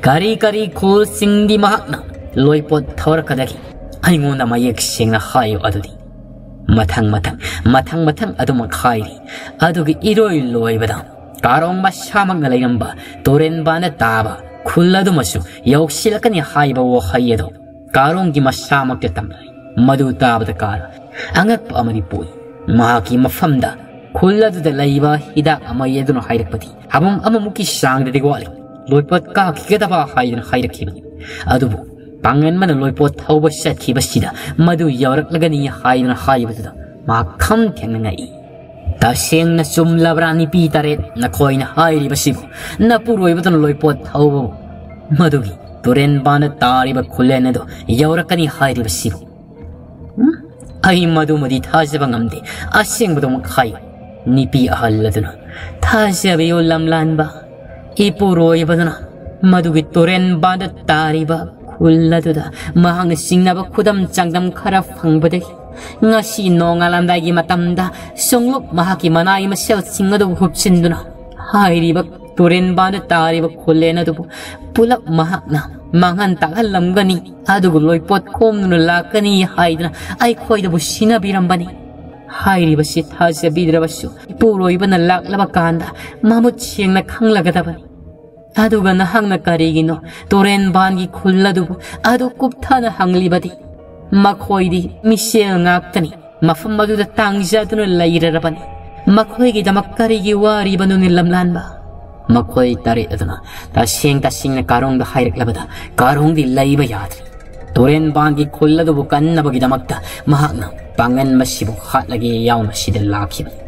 ꯀꯔꯤ ꯀꯔꯤ ꯈꯨꯜꯁꯤꯡꯗꯤ ꯃꯍꯥꯛꯅ ꯂꯣꯏꯄꯣꯠ ꯊꯧꯔꯛꯀꯗꯒꯦ? ꯑꯩꯉꯣꯟꯗ ꯃꯌꯦꯛ ꯁꯦꯡꯅ ꯍꯥꯏꯌꯨ ꯑꯗꯨꯗꯤ꯫ ꯃꯊꯪ ꯃꯊꯪ, ꯃꯊꯪ ꯃꯊꯪ ꯑꯗꯨꯃꯛ ꯍꯥꯏꯔꯤ꯫ ꯑꯗꯨꯒꯤ ꯏꯔꯣꯏ ꯂꯣꯏꯕꯗ ꯀꯥꯔꯣꯡ ꯃꯁꯥꯃꯛꯅ ꯂꯩꯔꯝꯕ ꯇꯨꯔꯦꯟꯕꯥꯅ ꯇꯥꯕ ꯈꯨꯜ ꯑꯗꯨꯃꯁꯨ ꯌꯧꯁꯤꯜꯂꯛꯀꯅꯤ ꯍꯥꯏꯕ ꯋꯥꯍꯩ ꯑꯗꯨ ꯀꯥꯔꯣꯡꯒꯤ ꯃꯁꯥꯃꯛꯇ ꯇꯝꯂꯛꯏ꯫ ꯃꯗꯨ ꯇꯥꯕꯗ ꯀꯥꯔꯣꯡ ꯑꯉꯛꯄ ꯑꯃꯗꯤ ꯄꯣꯛꯏ꯫ ꯃꯍꯥꯛꯀꯤ ꯃꯐꯝꯗ ꯈꯨꯜ ꯑꯗꯨꯗ ꯂꯩꯕ ꯍꯤꯗꯥꯛ ꯑꯃ ꯌꯦꯗꯨꯅ ꯍꯥꯏꯔꯛꯄꯗꯤ ꯍꯥꯕꯨꯝ ꯑꯃꯃꯨꯛꯀꯤ ꯆꯥꯡꯗꯗꯤ ꯋꯥꯠꯂꯤ꯫ ꯂꯣꯏꯄꯣꯠ ꯀꯥꯈꯤꯒꯗꯕ ꯍꯥꯏꯗꯨꯅ ꯍꯥꯏꯔꯛꯈꯤꯕꯅꯤ꯫ ꯑꯗꯨꯕꯨ ꯄꯥꯡꯒꯟꯕꯅ ꯂꯣꯏꯄꯣꯠ ꯊꯧꯕ ꯆꯠꯈꯤꯕꯁꯤꯗ ꯃꯗꯨ ꯌꯧꯔꯛꯂꯒꯅꯤ ꯍꯥꯏꯗꯨꯅ ꯍꯥꯏꯕꯗꯨꯗ ꯃꯍꯥꯛ ꯈꯝ ꯊꯦꯡꯅ ꯉꯛꯏ꯫ "ꯇꯁꯦꯡꯅ ꯆꯨꯝꯂꯕ꯭ꯔꯥ, ꯅꯨꯄꯤ ꯇꯔꯦꯠ, ꯅꯈꯣꯏꯅ ꯍꯥꯏꯔꯤꯕꯁꯤꯕꯨ? ꯅꯄꯨꯔꯣꯏꯕꯗꯨꯅ ꯂꯣꯏꯄꯣꯠ ꯊꯧꯕꯕꯨ ꯃꯗꯨꯒꯤ ꯇꯨꯔꯦꯟ ꯄꯥꯟꯗ ꯇꯥꯔꯤꯕ ꯈꯨꯜꯂꯦꯟ ꯑꯗꯨ ꯌꯧꯔꯛꯀꯅꯤ ꯍꯥꯏꯔꯤꯕꯁꯤꯕꯨ?" "ꯎꯝ? ꯑꯩ ꯃꯗꯨꯃꯗꯤ ꯊꯥꯖꯕ ꯉꯝꯗꯦ꯫ ꯑꯁꯦꯡꯕꯗꯨꯃꯛ ꯍꯥꯏꯌꯨ," ꯅꯨꯄꯤ ꯑꯍꯜ ꯑꯗꯨꯅ꯫ "ꯊꯥꯖꯕꯤꯌꯨ, ꯂꯝꯂꯥꯟꯕ, ꯏꯄꯨꯔꯣꯏꯕꯗꯨꯅ ꯃꯗꯨꯒꯤ ꯇꯨꯔꯦꯟ ꯄꯥꯟꯗ ꯇꯥꯔꯤꯕ ꯈꯨꯜ ꯑꯗꯨꯗ ꯃꯍꯥꯛꯅ ꯆꯤꯡꯅꯕ ꯈꯨꯗꯝ ꯆꯥꯡꯗꯝ ꯈꯔ ꯐꯪꯕꯗꯒꯤ ꯉꯁꯤ ꯅꯣꯡꯉꯥꯜꯂꯝꯗꯥꯏꯒꯤ ꯃꯇꯝꯗ ꯁꯣꯡꯂꯨꯞ ꯃꯍꯥꯛꯀꯤ ꯃꯅꯥꯏ ꯃꯁꯦꯜꯁꯤꯡ ꯑꯗꯨ ꯍꯨꯞꯆꯤꯟꯗꯨꯅ ꯍꯥꯏꯔꯤꯕ ꯇꯨꯔꯦꯟ ꯄꯥꯟꯗ ꯇꯥꯔꯤꯕ ꯈꯨꯜꯂꯦꯟ ꯑꯗꯨꯕꯨ ꯄꯨꯂꯞ ꯃꯍꯥꯛꯅ ꯃꯥꯡꯍꯟ ꯇꯥꯛꯍꯜꯂꯝꯒꯅꯤ꯫ ꯑꯗꯨꯒ ꯂꯣꯏꯄꯣꯠ ꯈꯣꯝꯗꯨꯅ ꯂꯥꯛꯀꯅꯤ ꯍꯥꯏꯗꯨꯅ ꯑꯩꯈꯣꯏꯗꯕꯨ ꯁꯤꯟꯅꯕꯤꯔꯝꯕꯅꯤ꯫ ꯍꯥꯏꯔꯤꯕꯁꯤ ꯊꯥꯖꯕꯤꯗ꯭ꯔꯕꯁꯨ ꯏꯄꯨꯔꯣꯏꯕꯅ ꯂꯥꯛꯂꯕ ꯀꯥꯟꯗ ꯃꯃꯨꯠ ꯁꯦꯡꯅ ꯈꯪꯂꯒꯗꯕꯅꯤ꯫ ꯑꯗꯨꯒ ꯅꯍꯥꯛꯅ ꯀꯔꯤꯒꯤꯅꯣ ꯇꯨꯔꯦꯟꯕꯥꯟꯒꯤ ꯈꯨꯜ ꯑꯗꯨꯕꯨ ꯑꯗꯨ ꯀꯨꯞꯊꯅ ꯍꯪꯂꯤꯕꯗꯤ? ꯃꯈꯣꯏꯗꯤ ꯃꯤꯁꯦꯜ ꯉꯥꯛꯇꯅꯤ꯫ ꯃꯐꯝ ꯑꯗꯨꯗ ꯇꯥꯡꯖꯗꯨꯅ ꯂꯩꯔꯔꯕꯅꯤ꯫ ꯃꯈꯣꯏꯒꯤꯗꯃꯛ ꯀꯔꯤꯒꯤ ꯋꯥꯔꯤꯕꯅꯣꯅꯦ, ꯂꯝꯂꯥꯟꯕ?" ꯃꯈꯣꯏ ꯇꯔꯦꯠ ꯑꯗꯨꯅ ꯇꯁꯦꯡ ꯇꯁꯦꯡꯅ ꯀꯥꯔꯣꯡꯗ ꯍꯥꯏꯔꯛꯂꯕꯗ ꯀꯥꯔꯣꯡꯗꯤ ꯂꯩꯕ ꯌꯥꯗ꯭ꯔꯦ꯫ ꯇꯨꯔꯦꯟꯕꯥꯟꯒꯤ ꯈꯨꯜ ꯑꯗꯨꯕꯨ ꯀꯟꯅꯕꯒꯤꯗꯃꯛꯇ ꯃꯍꯥꯛꯅ ꯄꯥꯡꯒꯟꯕꯁꯤꯕꯨ ꯍꯥꯠꯂꯒꯦ ꯌꯥꯎꯅ ꯁꯤꯗ ꯂꯥꯛꯈꯤꯕꯅꯤ꯫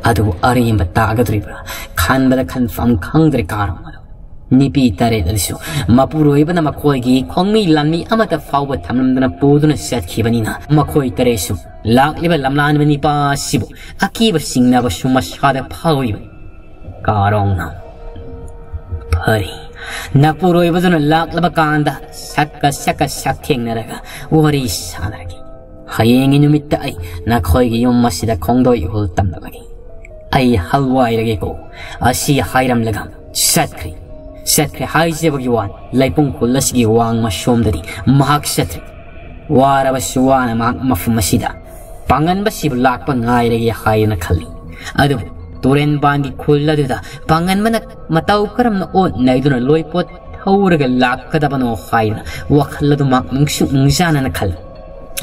ꯑꯗꯨꯕꯨ ꯑꯔꯦꯝꯕ ꯇꯥꯒꯗꯧꯔꯤꯕ꯭ꯔꯥ ꯈꯟꯕꯗ ꯈꯟꯐꯝ ꯈꯪꯗ꯭ꯔꯦ ꯀꯥꯔꯣꯡ ꯑꯗꯨ꯫ ꯅꯨꯄꯤ ꯇꯔꯦꯠ ꯑꯗꯨꯁꯨ ꯃꯄꯨꯔꯣꯏꯕꯅ ꯃꯈꯣꯏꯒꯤ ꯈꯣꯡꯃꯤ ꯂꯥꯟꯃꯤ ꯑꯃꯠꯇ ꯐꯥꯎꯕ ꯊꯝꯂꯝꯗꯅ ꯄꯨꯗꯨꯅ ꯆꯠꯈꯤꯕꯅꯤꯅ ꯃꯈꯣꯏ ꯇꯔꯦꯠꯁꯨ ꯂꯥꯛꯂꯤꯕ ꯂꯝꯂꯥꯟꯕ ꯅꯤꯄꯥ ꯑꯁꯤꯕꯨ ꯑꯀꯤꯕ ꯆꯤꯡꯅꯕꯁꯨ ꯃꯁꯥꯗ ꯐꯥꯎꯔꯤꯕꯅꯤ꯫ ꯀꯥꯔꯣꯡꯅ, "ꯐꯔꯦ, ꯅꯄꯨꯔꯣꯏꯕꯗꯨꯅ ꯂꯥꯛꯂꯕ ꯀꯥꯟꯗ ꯁꯛꯀ ꯁꯛꯀ ꯁꯛ ꯊꯦꯡꯅꯔꯒ ꯋꯥꯔꯤ ꯁꯥꯟꯅꯔꯒꯦ꯫ ꯍꯌꯦꯡꯒꯤ ꯅꯨꯃꯤꯠꯇ ꯑꯩ ꯅꯈꯣꯏꯒꯤ ꯌꯨꯝ ꯑꯁꯤꯗ ꯈꯣꯡꯗꯣꯏ ꯏꯍꯨꯜ ꯇꯝꯂꯛꯂꯒꯦ꯫ ꯑꯩ ꯍꯜꯋꯥꯏꯔꯒꯦꯀꯣ꯫" ꯑꯁꯤ ꯍꯥꯏꯔꯝꯂꯒ ꯆꯠꯈ꯭ꯔꯦ꯫ ꯆꯠꯈ꯭ꯔꯦ ꯍꯥꯏꯖꯕꯒꯤ ꯋꯥꯅꯤ, ꯂꯩꯄꯨꯡ ꯈꯨꯜ ꯑꯁꯤꯒꯤ ꯋꯥꯡꯃ ꯁꯣꯝꯗꯗꯤ ꯃꯍꯥꯛ ꯆꯠꯇ꯭ꯔꯦ꯫ ꯋꯥꯔꯕꯁꯨ ꯋꯥꯅ ꯃꯍꯥꯛ ꯃꯐꯝ ꯑꯁꯤꯗ ꯄꯥꯡꯒꯟꯕꯁꯤꯕꯨ ꯂꯥꯛꯄ ꯉꯥꯏꯔꯒꯦ ꯍꯥꯏꯅ ꯈꯜꯂꯤ꯫ ꯑꯗꯨꯕꯨ ꯇꯨꯔꯦꯟꯕꯥꯟꯒꯤ ꯈꯨꯜ ꯑꯗꯨꯗ ꯄꯥꯡꯒꯟꯕꯅ ꯃꯇꯧ ꯀꯔꯝꯅ ꯑꯣꯠ ꯅꯩꯗꯨꯅ ꯂꯣꯏꯄꯣꯠ ꯊꯧꯔꯒ ꯂꯥꯛꯀꯗꯕꯅꯣ ꯍꯥꯏꯗꯨꯅ ꯋꯥꯈꯜ ꯑꯗꯨ ꯃꯍꯥꯛ ꯅꯨꯡꯁꯨꯛ ꯅꯨꯡꯖꯥꯅꯅ ꯈꯜꯂꯤ꯫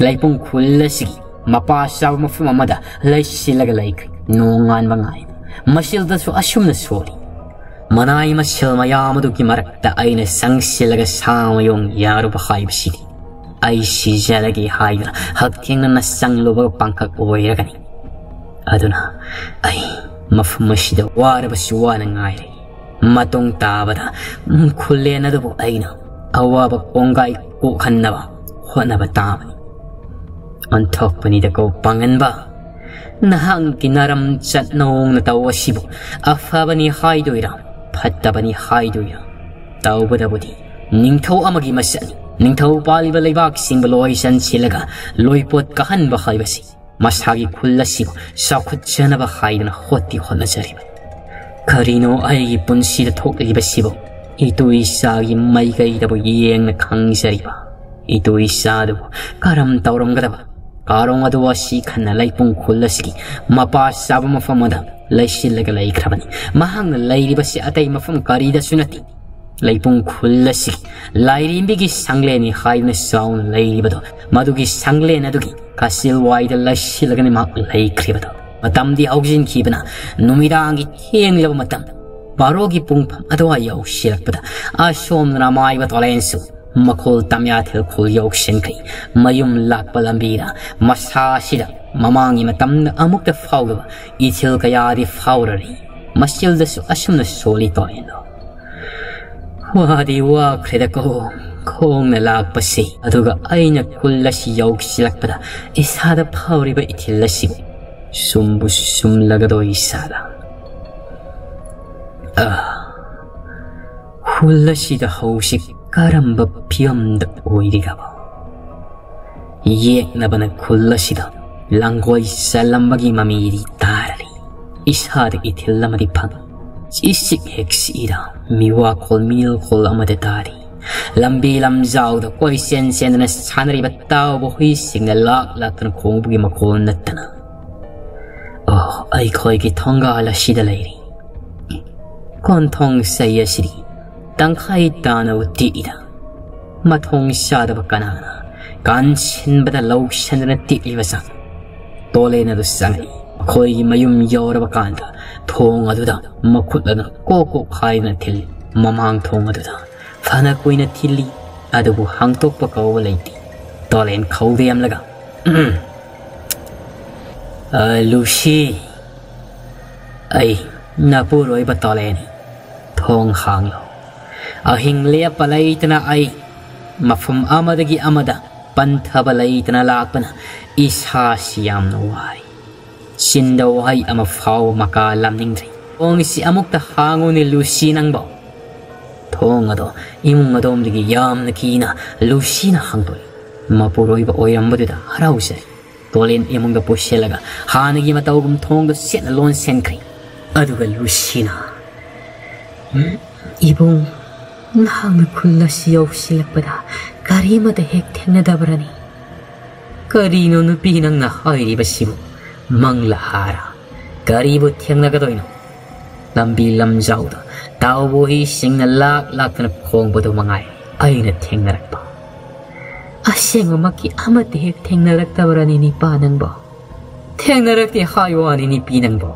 ꯂꯩꯄꯨꯡ ꯈꯨꯜ ꯑꯁꯤꯒꯤ ꯃꯄꯥ ꯆꯥꯕ ꯃꯐꯝ ꯑꯃꯗ ꯂꯩꯁꯤꯜꯂꯒ ꯂꯩꯈ꯭ꯔꯦ꯫ ꯅꯣꯡꯉꯥꯟꯕ ꯉꯥꯏꯅ ꯃꯁꯤꯗꯁꯨ ꯑꯁꯨꯝꯅ ꯁꯣꯜꯂꯤ꯫ ꯃꯅꯥꯏ ꯃꯁꯤꯜ ꯃꯌꯥꯝ ꯑꯗꯨꯒꯤ ꯃꯔꯛꯇ ꯑꯩꯅ ꯆꯪꯁꯤꯜꯂꯒ ꯁꯥ ꯃꯌꯣꯡ ꯌꯥꯔꯨꯕ ꯍꯥꯏꯕꯁꯤꯗꯤ ꯑꯩ ꯁꯤꯖꯔꯒꯦ ꯍꯥꯏꯗꯨꯅ ꯍꯛꯊꯦꯡꯅꯅ ꯆꯪꯂꯨꯕ ꯄꯥꯡꯈꯛ ꯑꯣꯏꯔꯒꯅꯤ꯫ ꯑꯗꯨꯅ ꯑꯩ ꯃꯐꯝ ꯑꯁꯤꯗ ꯋꯥꯔꯕꯁꯨ ꯋꯥꯅ ꯉꯥꯏꯔꯦ꯫ ꯃꯇꯨꯡ ꯇꯥꯕꯗ ꯈꯨꯂꯦꯟ ꯑꯗꯨꯕꯨ ꯑꯩꯅ ꯑꯋꯥꯕ ꯀꯣꯡꯒꯥꯏ ꯀꯣꯛꯍꯟꯅꯕ ꯍꯣꯠꯅꯕ ꯇꯥꯕꯅꯤ꯫ ꯑꯣꯟꯊꯣꯛꯄꯅꯤꯗꯀꯣ ꯄꯥꯡꯒꯟꯕ꯫ ꯅꯍꯥꯛꯀꯤ ꯅꯔꯝ ꯆꯠꯅꯧꯅ ꯇꯧ ꯑꯁꯤꯕꯨ ꯑꯐꯕꯅꯤ ꯍꯥꯏꯗꯣꯏꯔꯥ, ꯐꯠꯇꯕꯅꯤ ꯍꯥꯏꯗꯣꯏꯔꯥ? ꯇꯧꯕꯗꯕꯨꯗꯤ ꯅꯤꯡꯊꯧ ꯑꯃꯒꯤ ꯃꯁꯛꯅꯤ꯫ ꯅꯤꯡꯊꯧ ꯄꯥꯜꯂꯤꯕ ꯂꯩꯕꯥꯛꯁꯤꯡꯕꯨ ꯂꯣꯏ ꯆꯟꯁꯤꯜꯂꯒ ꯂꯣꯏꯄꯣꯠ ꯀꯥꯍꯟꯕ ꯍꯥꯏꯕꯁꯤ ꯃꯁꯥꯒꯤ ꯈꯨꯜ ꯑꯁꯤꯕꯨ ꯆꯥꯎꯈꯠꯆꯅꯕ ꯍꯥꯏꯗꯨꯅ ꯍꯣꯠꯇꯤ ꯍꯣꯠꯅꯖꯔꯤꯕ꯫ ꯀꯔꯤꯅꯣ ꯑꯩꯒꯤ ꯄꯨꯟꯁꯤꯗ ꯊꯣꯛꯂꯤꯕꯁꯤꯕꯨ? ꯏꯇꯨ ꯏꯆꯥꯒꯤ ꯃꯥꯏꯀꯩꯗꯕꯨ ꯌꯦꯡꯅ ꯈꯪꯖꯔꯤꯕ ꯏꯇꯨ ꯏꯆꯥꯗꯨꯕꯨ ꯀꯔꯝ ꯇꯧꯔꯝꯒꯗꯕ? ꯀꯥꯔꯣꯡ ꯑꯗꯨ ꯑꯁꯤ ꯈꯟꯅ ꯂꯩꯄꯨꯡ ꯈꯨꯜ ꯑꯁꯤꯒꯤ ꯃꯄꯥ ꯆꯥꯕ ꯃꯐꯝ ꯑꯗꯨ ꯂꯩꯁꯤꯜꯂꯒ ꯂꯩꯈ꯭ꯔꯕꯅꯤ꯫ ꯃꯍꯥꯛꯅ ꯂꯩꯔꯤꯕꯁꯤ ꯑꯇꯩ ꯃꯐꯝ ꯀꯔꯤꯗꯁꯨ ꯅꯠꯇꯦ꯫ ꯂꯩꯄꯨꯡ ꯈꯨꯜ ꯑꯁꯤꯒꯤ ꯂꯥꯏꯔꯦꯝꯕꯤꯒꯤ ꯁꯪꯂꯦꯟꯅꯤ ꯍꯥꯏꯗꯨꯅ ꯆꯥꯎꯅ ꯂꯩꯔꯤꯕꯗꯣ, ꯃꯗꯨꯒꯤ ꯁꯪꯂꯦꯟ ꯑꯗꯨꯒꯤ ꯀꯥꯆꯤꯜ ꯋꯥꯏꯗ ꯂꯩꯁꯤꯜꯂꯒꯅꯤ ꯃꯍꯥꯛ ꯂꯩꯈ꯭ꯔꯤꯕꯗꯣ꯫ ꯃꯇꯝꯗꯤ ꯍꯧꯖꯤꯟꯈꯤꯕꯅ ꯅꯨꯃꯤꯗꯥꯡꯒꯤ ꯊꯦꯡꯂꯕ ꯃꯇꯝ, ꯕꯥꯔꯣꯒꯤ ꯄꯨꯡꯐꯝ ꯑꯗꯨꯋꯥꯏ ꯌꯧꯁꯤꯜꯂꯛꯄꯗ ꯑꯁꯣꯝ ꯔꯃꯥꯏꯕ ꯇꯣꯂꯦꯟꯁꯨ ꯃꯈꯣꯜ ꯇꯝꯌꯥꯊꯦꯜ ꯈꯨꯜ ꯌꯧꯁꯤꯟꯈ꯭ꯔꯦ꯫ ꯃꯌꯨꯝ ꯂꯥꯛꯄ ꯂꯝꯕꯤꯗ ꯃꯁꯥ ꯑꯁꯤꯗ ꯃꯃꯥꯡꯒꯤ ꯃꯇꯝꯗ ꯑꯃꯨꯛꯇ ꯐꯥꯎꯗꯕ ꯏꯊꯤꯜ ꯀꯌꯥꯗꯤ ꯐꯥꯎꯔꯔꯤ꯫ ꯃꯆꯤꯜꯗꯁꯨ ꯑꯁꯨꯝꯅ ꯁꯣꯜꯂꯤ ꯇꯣꯂꯦꯟꯗꯣ꯫ ꯋꯥꯗꯤ ꯋꯥꯈ꯭ꯔꯦꯗꯀꯣ ꯈꯣꯡꯅ ꯂꯥꯛꯄꯁꯤ꯫ ꯑꯗꯨꯒ ꯑꯩꯅ ꯈꯨꯜ ꯑꯁꯤ ꯌꯧꯁꯤꯜꯂꯛꯄꯗ ꯏꯁꯥꯗ ꯐꯥꯎꯔꯤꯕ ꯏꯊꯤꯜ ꯑꯁꯤꯕꯨ ꯁꯨꯝꯕꯨ ꯁꯨꯝꯂꯒꯗꯣ ꯏꯁꯥꯗ꯫ ꯑꯥ, ꯈꯨꯜ ꯑꯁꯤꯗ ꯍꯧꯖꯤꯛ ꯀꯔꯝꯕ ꯐꯤꯕꯝꯗ ꯑꯣꯏꯔꯤꯒꯕ? ꯌꯦꯛꯅꯕꯅ ꯈꯨꯜ ꯑꯁꯤꯗ ꯂꯥꯡꯒꯣꯏ ꯆꯜꯂꯝꯕꯒꯤ ꯃꯃꯤꯗꯤ ꯇꯥꯔꯔꯤ꯫ ꯏꯁꯥꯗ ꯏꯊꯤꯜ ꯑꯃꯗꯤ ꯐꯪꯏ꯫ ꯆꯤꯁꯤꯛ ꯍꯦꯛ ꯁꯤꯛꯏꯗ ꯃꯤꯋꯥꯈꯣꯜ ꯃꯤꯜꯈꯣꯜ ꯑꯃꯗ ꯇꯥꯔꯤ꯫ ꯂꯝꯕꯤ ꯂꯝꯖꯥꯎꯗ ꯀꯣꯏꯆꯦꯟ ꯆꯦꯟꯗꯨꯅ ꯁꯥꯟꯅꯔꯤꯕ ꯇꯥꯎꯕ ꯍꯨꯏꯁꯤꯡꯅ ꯂꯥꯛ ꯂꯥꯛꯇꯨꯅ ꯈꯣꯡꯕꯒꯤ ꯃꯈꯣꯜ ꯅꯠꯇꯅ꯫ ꯑꯣ, ꯑꯩꯈꯣꯏꯒꯤ ꯊꯣꯡꯒꯥꯜ ꯑꯁꯤꯗ ꯂꯩꯔꯤ꯫ ꯀꯣꯟꯊꯣꯡ ꯆꯩ ꯑꯁꯤꯗꯤ ꯇꯪꯈꯥꯏ ꯇꯥꯅꯕ ꯇꯦꯛꯏꯗ꯫ ꯃꯊꯣꯡ ꯆꯥꯗꯕ ꯀꯅꯥꯅ ꯀꯥꯟꯁꯤꯟꯕꯗ ꯂꯧꯁꯤꯟꯗꯨꯅ ꯇꯦꯛꯂꯤꯕ ꯆꯥꯡ? ꯇꯣꯂꯦꯟ ꯑꯗꯨ ꯆꯪꯉꯛꯏ꯫ ꯑꯩꯈꯣꯏꯒꯤ ꯃꯌꯨꯝ ꯌꯧꯔꯕ ꯀꯥꯟꯗ ꯊꯣꯡ ꯑꯗꯨꯗ ꯃꯈꯨꯠ ꯑꯗꯨꯅ ꯀꯣꯛ ꯀꯣꯛ ꯍꯥꯏꯗꯨꯅ ꯊꯤꯜꯂꯤ꯫ ꯃꯃꯥꯡ ꯊꯣꯡ ꯑꯗꯨꯗ ꯐꯅ ꯀꯨꯏꯅ ꯊꯤꯜꯂꯤ, ꯑꯗꯨꯕꯨ ꯍꯥꯡꯇꯣꯛꯄ ꯀꯧꯕ ꯂꯩꯇꯦ꯫ ꯇꯣꯂꯦꯟ ꯈꯧꯗꯦꯝꯂꯒ, "ꯎꯝ, ꯑ, ꯂꯨꯁꯤ, ꯑꯩ ꯅꯄꯨꯔꯣꯏꯕ ꯇꯣꯂꯦꯟꯅꯤ꯫ ꯊꯣꯡ ꯍꯥꯡꯂꯣ꯫ ꯑꯍꯤꯡ ꯂꯦꯞꯄ ꯂꯩꯇꯅ ꯑꯩ ꯃꯐꯝ ꯑꯃꯗꯒꯤ ꯑꯃꯗ ꯄꯟꯊꯕ ꯂꯩꯇꯅ ꯂꯥꯛꯄꯅ ꯏꯁꯥꯁꯤ ꯌꯥꯝꯅ ꯋꯥꯏ꯫ ꯆꯤꯟꯗ ꯋꯥꯍꯩ ꯑꯃ ꯐꯥꯎꯕ ꯃꯀꯥ ꯂꯝꯅꯤꯡꯗ꯭ꯔꯤ꯫ ꯊꯣꯡꯁꯤ ꯑꯃꯨꯛꯇ ꯍꯥꯡꯉꯨꯅꯦ ꯂꯨꯁꯤ ꯅꯪꯕꯣ꯫ ꯊꯣꯡ ꯑꯗꯣ ꯏꯃꯨꯡ ꯑꯗꯣꯝꯗꯒꯤ ꯌꯥꯝꯅ ꯀꯤꯅ ꯂꯨꯁꯤꯅ ꯍꯥꯡꯗꯣꯛꯏ꯫ ꯃꯄꯨꯔꯣꯏꯕ ꯑꯣꯏꯔꯝꯕꯗꯨꯗ ꯍꯔꯥꯎꯖꯩ꯫ ꯇꯣꯂꯦꯟ ꯏꯃꯨꯡꯗ ꯄꯨꯁꯤꯜꯂꯒ ꯍꯥꯟꯅꯒꯤ ꯃꯇꯧꯒꯨꯝ ꯊꯣꯡꯗꯣ ꯁꯦꯠꯅ ꯂꯣꯟꯁꯤꯟꯈ꯭ꯔꯦ꯫ ꯑꯗꯨꯒ ꯂꯨꯁꯤꯅ, "ꯎꯝ, ꯏꯕꯨꯡ, ꯅꯍꯥꯛꯅ ꯈꯨꯜ ꯑꯁꯤ ꯌꯧꯁꯤꯜꯂꯛꯄꯗ ꯀꯔꯤꯃꯇ ꯍꯦꯛ ꯊꯦꯡꯅꯗꯕ꯭ꯔꯅꯤ?" "ꯀꯔꯤꯅꯣ ꯅꯨꯄꯤ ꯅꯪꯅ ꯍꯥꯏꯔꯤꯕꯁꯤꯕꯨ? ꯃꯪꯂꯥꯍꯥꯔ? ꯀꯔꯤꯕꯨ ꯊꯦꯡꯅꯒꯗꯣꯏꯅꯣ?" ꯂꯝꯕꯤ ꯂꯝꯖꯥꯎꯗ ꯇꯥꯎꯕꯣꯍꯤꯁꯤꯡꯅ ꯂꯥꯛ ꯂꯥꯛꯇꯅ ꯈꯣꯡꯕꯗꯨ ꯃꯉꯥꯏ ꯑꯩꯅ ꯊꯦꯡꯅꯔꯛꯄ꯫ "ꯑꯁꯦꯡꯕꯃꯛꯀꯤ ꯑꯃꯠꯇ ꯍꯦꯛ ꯊꯦꯡꯅꯔꯛꯇꯕ꯭ꯔꯅꯤ ꯅꯤꯄꯥ ꯅꯪꯕꯣ?" "ꯊꯦꯡꯅꯔꯛꯇꯦ ꯍꯥꯏ ꯋꯥꯅꯤ ꯅꯤꯄꯤ ꯅꯪꯕꯣ꯫